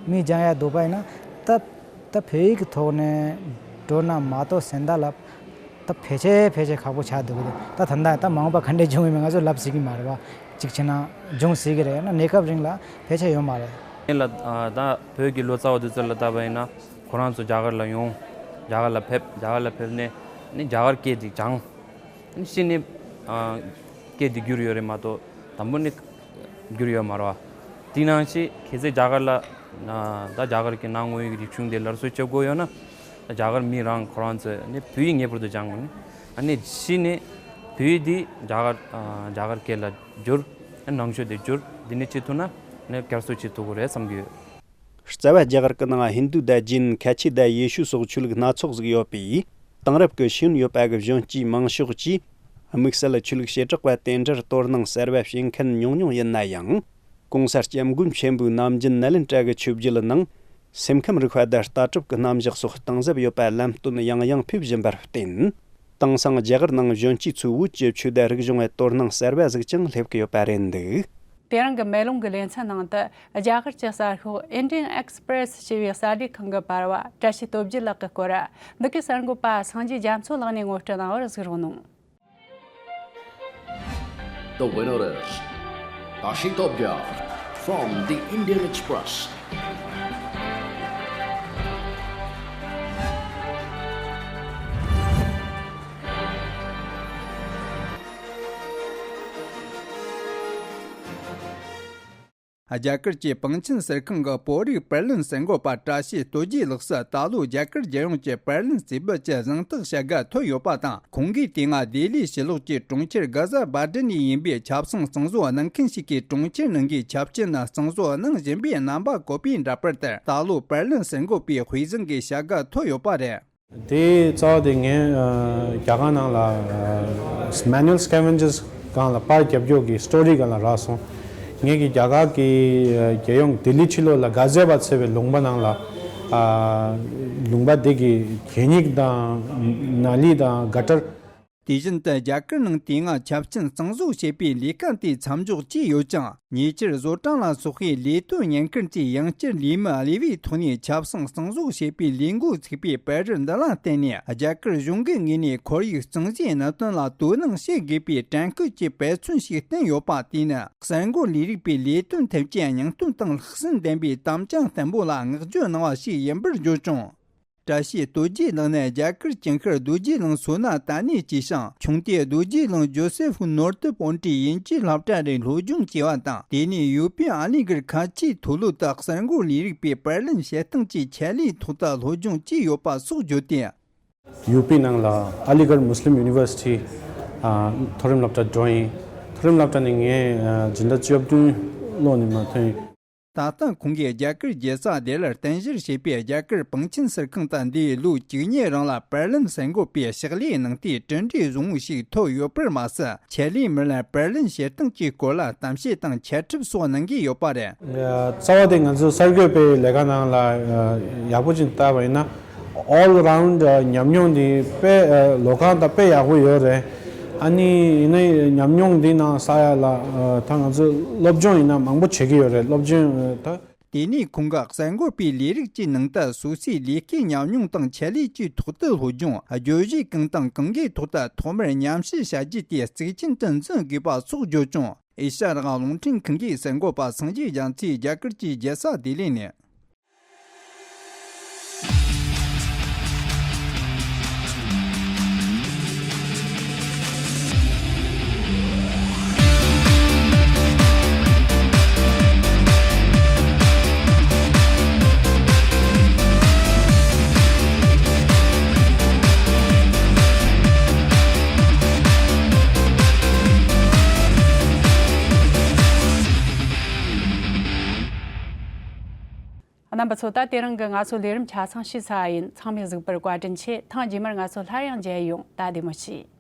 མི་སྦྱང་ཡ་འདུག་པ་ཡིན་ན། ད་ད་བོད་ཡིག་གི་ཐོག་ནས་འགྲོ་ན་མ་གཏོགས་གཞན་དག་ལ་ད་ཕལ་ཆེར་ཕལ་ཆེར་ཁག་པོ་ཆགས་འདུག་གི། ད་ད་ལྟ་ད་མ་འོངས་པ་ག་འདྲས་འབྱུང་ཡོད་མེད་ང་ཚོ་ལབ་སྲིད་ཀྱི་མ་རེད་བ། གཅིག་བྱས་ན་འབྱུང་སྲིད་ཀྱི་རེད། ཡང་ན་གནས་སྐབས་རིང་ལ་ཕལ་ཆེར་ཡོད་མ་རེད། ཡིན་ལ་ད་བོད་ཀྱི་ལོ་ཙཱ་བ་དེ་ཚོ་ལ་བལྟས་པ་ཡིན་ན། ཁོ་རང་ཚོ་རྒྱ་གར་ལ་ཡོང་། རྒྱ་གར་ལ་ཕེབས། རྒྱ་གར་ལ་ཕེབས་ནས་ནི་རྒྱ་གར་སྐད་ཅིག་སྦྱངས། ནི་གཞི་ནས་ཨ་སྐད་དེ་བསྒྱུར་ཡོད་རེད་མ་གཏོགས་དང་པོ་ནས་བསྒྱུར་ཡོད་མ་རེད་བ། དེ་ནང་བཞིན་གལ་སྲིད་རྒྱ་གར་ལ་ཨ་ད་རྒྱ་གར་གྱི་ནང་དངོས་ཡོད་ཀྱི་རིག་གཞུང་དེ་སླར་གསོ་བྱེད་དགོས་ཡོད་ན། ད་རྒྱ་གར་མི་རང་ཁོ་རང་ཚོས་ནི་བོད་ཡིག་ངེས་པར་དུ་སྦྱང་དགོས་ནི། ཨ་ནི་གཞི་ནས་བོད་ཡིག་དེ་རྒྱ་གར་ཨ་རྒྱ་གར་སྐད་ལ་བསྒྱུར། ནང་ཆོས་དེ་བསྒྱུར། འདི་ནས་བྱེད་ཐུབ་ན་ནི་བསྐྱར་གསོ་བྱེད་ཐུབ་ཀྱི་རེད་བསམ་གྱི་ཡོད། རྩ་བ་རྒྱ་གར་གྱི་ནང་ཧིན་རྡུ་དང་ཇེན། ཁ་ཆེ་དང་ཡེ་ཤུ་སོགས་ཆོས་ལུགས་སྣ་ཚོགས་ཟིག་ཡོད་པས། དེང་རབས་ཀྱི་ཤེས་ཡོན་ཡོད་པ་གི་གཞོན་སྐྱེས་མང་ཤོས་ཀྱིས་དམིགས་བསལ་ཆོས་ལུགས་བྱེ་བྲག་པ་དེ་འདྲར་དོ་སྣང་གསར་བ་བྱེད་མཁན་ཉུང་ཉུང་ཡིན་ན་ཡང་། གོང་ས་སྐྱབས་མགོན་ཆེན་པོའི་ནམ་རྒྱུན་ནཱ་ལེནྡྲ་གི་ཆོས་བརྒྱུད་ནང་སེམས་ཁམས་རིག་པ་དང་ལྟ་གྲུབ་ཀྱི་རྣམ་གཞག་སོགས་གཏིང་ཟབ་ཡོད་པ་ལམ་སྟོན་ཡང་ཡང་ཕེབས་བཞིན་པར་བརྟེན། དེང་སང་རྒྱ་གར་ནང་གཞོན་སྐྱེས་ཚོའི་བོད་ཀྱི་ཆོས་དང་རིག་གཞུང་ལ་དོ་སྣང་གསར་བ་ཟིག་ཀྱང་སླེབས་ཀྱི་ཡོད་པ་རེད་འདུག། དེ་རིང་གི་མེ་ལོང་གི་ལེ་ཚན་ནང་དུ་རྒྱ་གར་གྱི་གསར་ཤོག་Indian Express ཞེས་པའི་གསར་བརྗེ་ཁང་གི་པར་བ་བཀྲ་ཤིས་སྟོབས་རྒྱལ་ལགས་ཀྱི་སྐོར། འདི་གའི་གསར་འགོད་པ་སངས་རྒྱས་རྒྱ་མཚོ་ལགས་ནས་ངོ་སྤྲོད་གནང་བར་གཟིགས་རོགས་གནང་། The winner is Tashi Topia from the Indian Express. རྒྱ་གར་གྱི་པང་ཆེན་གསར་ཁང་གི་བོད་རིགས་པར་ལེན་གསར་འགོད་པ་བཀྲ་ཤིས་རྡོ་རྗེ་ལགས་སུ་ད་ལོ་རྒྱ་གར་རྒྱལ་ཡོངས་ཀྱི་པར་ལེན་རྩིས་འབུལ་གྱི་གཟེངས་རྟགས་བྱ་དགའ་ཐོབ་ཡོད་པ་དང་། ཁོང་གིས་དེ་སྔ་ལྡི་ལི་ཕྱི་ལོགས་ཀྱི་གྲོང་ཁྱེར་གྷ་ཟ་བྷ་ཏི་ནས་ཡིན་པའི་ཆབ་གསང་གཙང་བཟོ་གནང་མཁན་ཞིག་གིས་གྲོང་ཁྱེར་ནང་གི་ཆ་རྐྱེན་གཙང་བཟོ་གནང་བཞིན་པའི་རྣམ་པ་བཀོད་པའི་འདྲ་པར་དེར་ད་ལོ་པར་ལེན་གསར་འགོད་པའི་དཔེ་གཟེངས་ཀྱི་བྱ་དགའ་ཐོབ་ཡོད་པ་རེད། དེའི་རྩ་བ་དེ་ངས་ཨ་རྒྱ་གར་ནང་ལ་ཨ་manual scavengers སྒང་ལ་པར་རྒྱབ་སྐྱོར་གྱི་སི་ཊོ་རི་སྒང་ལ་རག་སོང་། ངེད་ཀྱི་རྒྱ་གར་གྱི་ཨ་རྒྱལ་ཡོངས་ལྡི་ལི་ཕྱི་ལོགས་ལ་གྷ་ཟ་བྷ་ཟེར་བའི་ལུང་པ་ནང་ལ་ཨ་ལུང་པ་དེ་གི་གད་སྙིགས་དང་ནཱ་ལི་དང་ག་ཊར། དེ་བཞིན་དུ་རྒྱ་གར་ནང་དེ་སྔ་ཆབ་ཆེན་གཙང་བཟོ་བྱེད་པའི་ལས་ཀ་དེ་མཚམས་འཇོག་བྱས་ཡོད་ཀྱང་། ཉེ་ཆར་བཟོ་གྲྭ་ལ་སོགས་པའི་ལས་དོན་ཉན་མཁན་གྱི་ཡང་བསྐྱར་ལས་མི་བློས་པའི་ཐོག་ནས་ཆབ་གསང་གཙང་བཟོ་བྱེད་པའི་ལས་འགོ་ཚུགས་པའི་པར་རིས་འདི་ལ་བརྟེན་ནས་རྒྱ་གར་གཞུང་གི་ངོས་ནས་ཁོར་ཡུག་གཙང་བཟོའི་གནད་དོན་ལ་དོ་སྣང་བྱེད་དགོས་པའི་དྲན་སྐུལ་གྱི་དཔེ་མཚོན་ཞིག་བསྟན་ཡོད་པ། དེ་ནི་གསར་འགོད་ལས་རིགས་པའི་ལས་དོན་ཐད་ཀྱི་སྙིང་དོན་དང་ལྷག་བསམ་ལྡན་པའི་དམ་བཅའ་བརྟན་པོ་ལ་བསྔགས་བརྗོད་གནང་བ་ཞིག་ཡིན་པར་བརྗོད་བྱུང་། བཀྲ་ཤིས་རྡོ་རྗེ་གླིང་ནི་རྒྱ་གར་ཅིན་ཤར་རྡོ་རྗེ་གླིང་སོ་ན་ཏཱ་ནི་སྐྱེས་ཤིང་། ཆུང་དུས་རྡོ་རྗེ་གླིང་ཇོ་སེ་ཧྥུ་ནོར་ཐི་པོན་ཊི་དབྱིན་ཇིའི་སློབ་གྲྭ་ནས་སློབ་སྦྱོང་བྱས་པ་དང་། དེ་ནས་ཡུ་པི་ཨ་ལི་གྷར་ཁ་ཆེའི་མཐོ་སློབ་ཏུ་གསར་འགོད་ལས་རིགས་པའི་པར་ལེན་བྱེད་སྟངས་ཀྱི་ཆེད་ལས་ཐོག་ཏུ་སློབ་སྦྱོང་བྱས་ཡོད་པ་སོགས་བརྗོད་དེ། ཡུ་པི་ནང་ལ་ཨ་ལི་གྷར་མུས་ལིམ་ཡུ་ནི་ཝར་སི་ཊི་ཨ་མཐོ་རིམ་སློབ་གྲྭ་འགྲོ་ཡིན། མཐོ་རིམ་སློབ་གྲྭ་ནས་ངས་ཨ་སྦྱིན་བདག་བཅུ་བདུན་ལོ་ནས་མར་ཐོན་ཡིན། ད་ལྟ་ཁོང་གིས་རྒྱ་གར་རྒྱལ་ས་ལྡི་ལིར་རྟེན་གཞིར་བྱས་པའི་རྒྱ་གར་པང་ཆེན་གསར་ཁང་དུ་འདས་པའི་ལོ་བཅུ་གཉིས་རིང་ལ་པར་ལེན་གསར་འགོད་པའི་ཕྱག་ལས་གནང་སྟེ་གྲུབ་འབྲས་བཟང་བོ་ཞིག་ཐོབ་ཡོད་པར་མ་ཟད། ཆེད་ལས་མི་ལ་པར་ལེན་བྱེད་སྟངས་ཀྱི་སྐོར་ལ་གཏམ་བཤད་དང་འཆད་ཁྲིད་སོགས་གནང་གི་ཡོད་པ་རེད། རྩ་བ་དེ་ང་ཚོ་གསར་འགོད་པའི་ལས་ཀ་ནང་ལ་ཡག་པོ་ཅིག་བལྟས་པ་ཡིན་ན། All round ཉམས་མྱོང་འདི་དཔེ་ལོ་གང་དང་དཔེ་ཡག་པོ་ཡོད་རེད། ཨ་ནི་ཡིན་ན་ཉམས་མྱོང་འདི་ནང་ས་ཡ་ལ་ད་ང་ཚོ་སློབ་སྦྱོང་ཡིན་ན་མང་པོ་བྱེད་ཀྱི་ཡོད་རེད། སློབ་སྦྱོང་ད། དེ་ནས་ཁོང་གིས་གསར་འགོད་པའི་ལས་རིགས་ཀྱི་ནང་དུ་སོ་སོའི་ལས་ཀའི་ཉམས་མྱོང་དང་ཆེད་ལས་ཀྱི་ཐོག་ཏུ་སློབ་སྦྱོང་བརྗོད་གཞི་གང་དང་གང་གི་ཐོག་ཏུ་ཐོག་མར་ཉམས་ཞིབ་བྱ་རྒྱུ་དེ་གཙིགས་ཆེན་དུ་འཛིན་དགོས་པ་སོགས་བརྗོད་བྱུང་། ཨེ་ཤ་ཡ་རང་དབང་རླུང་འཕྲིན་ཁང་གི་གསར་འགོད་པ་སངས་རྒྱས་རྒྱ་མཚོས་རྒྱ་གར་གྱི་རྒྱལ་ས་ལྡི་ལི་ནས། རྣམ་པ་ཚོ། ད་དེ་རིང་གི་ང་ཚོའི་ལས་རིམ་ཆ་ཚང་ཞུས་ཚར་བ་ཡིན། ཚང་མས་གཟིགས་པར་བཀའ་དྲིན་ཆེ། ཐེངས་རྗེས་མར་ང་ཚོ་སླར་ཡང་མཇལ་ཡོང་། ད་བདེ་མོ་བྱོས།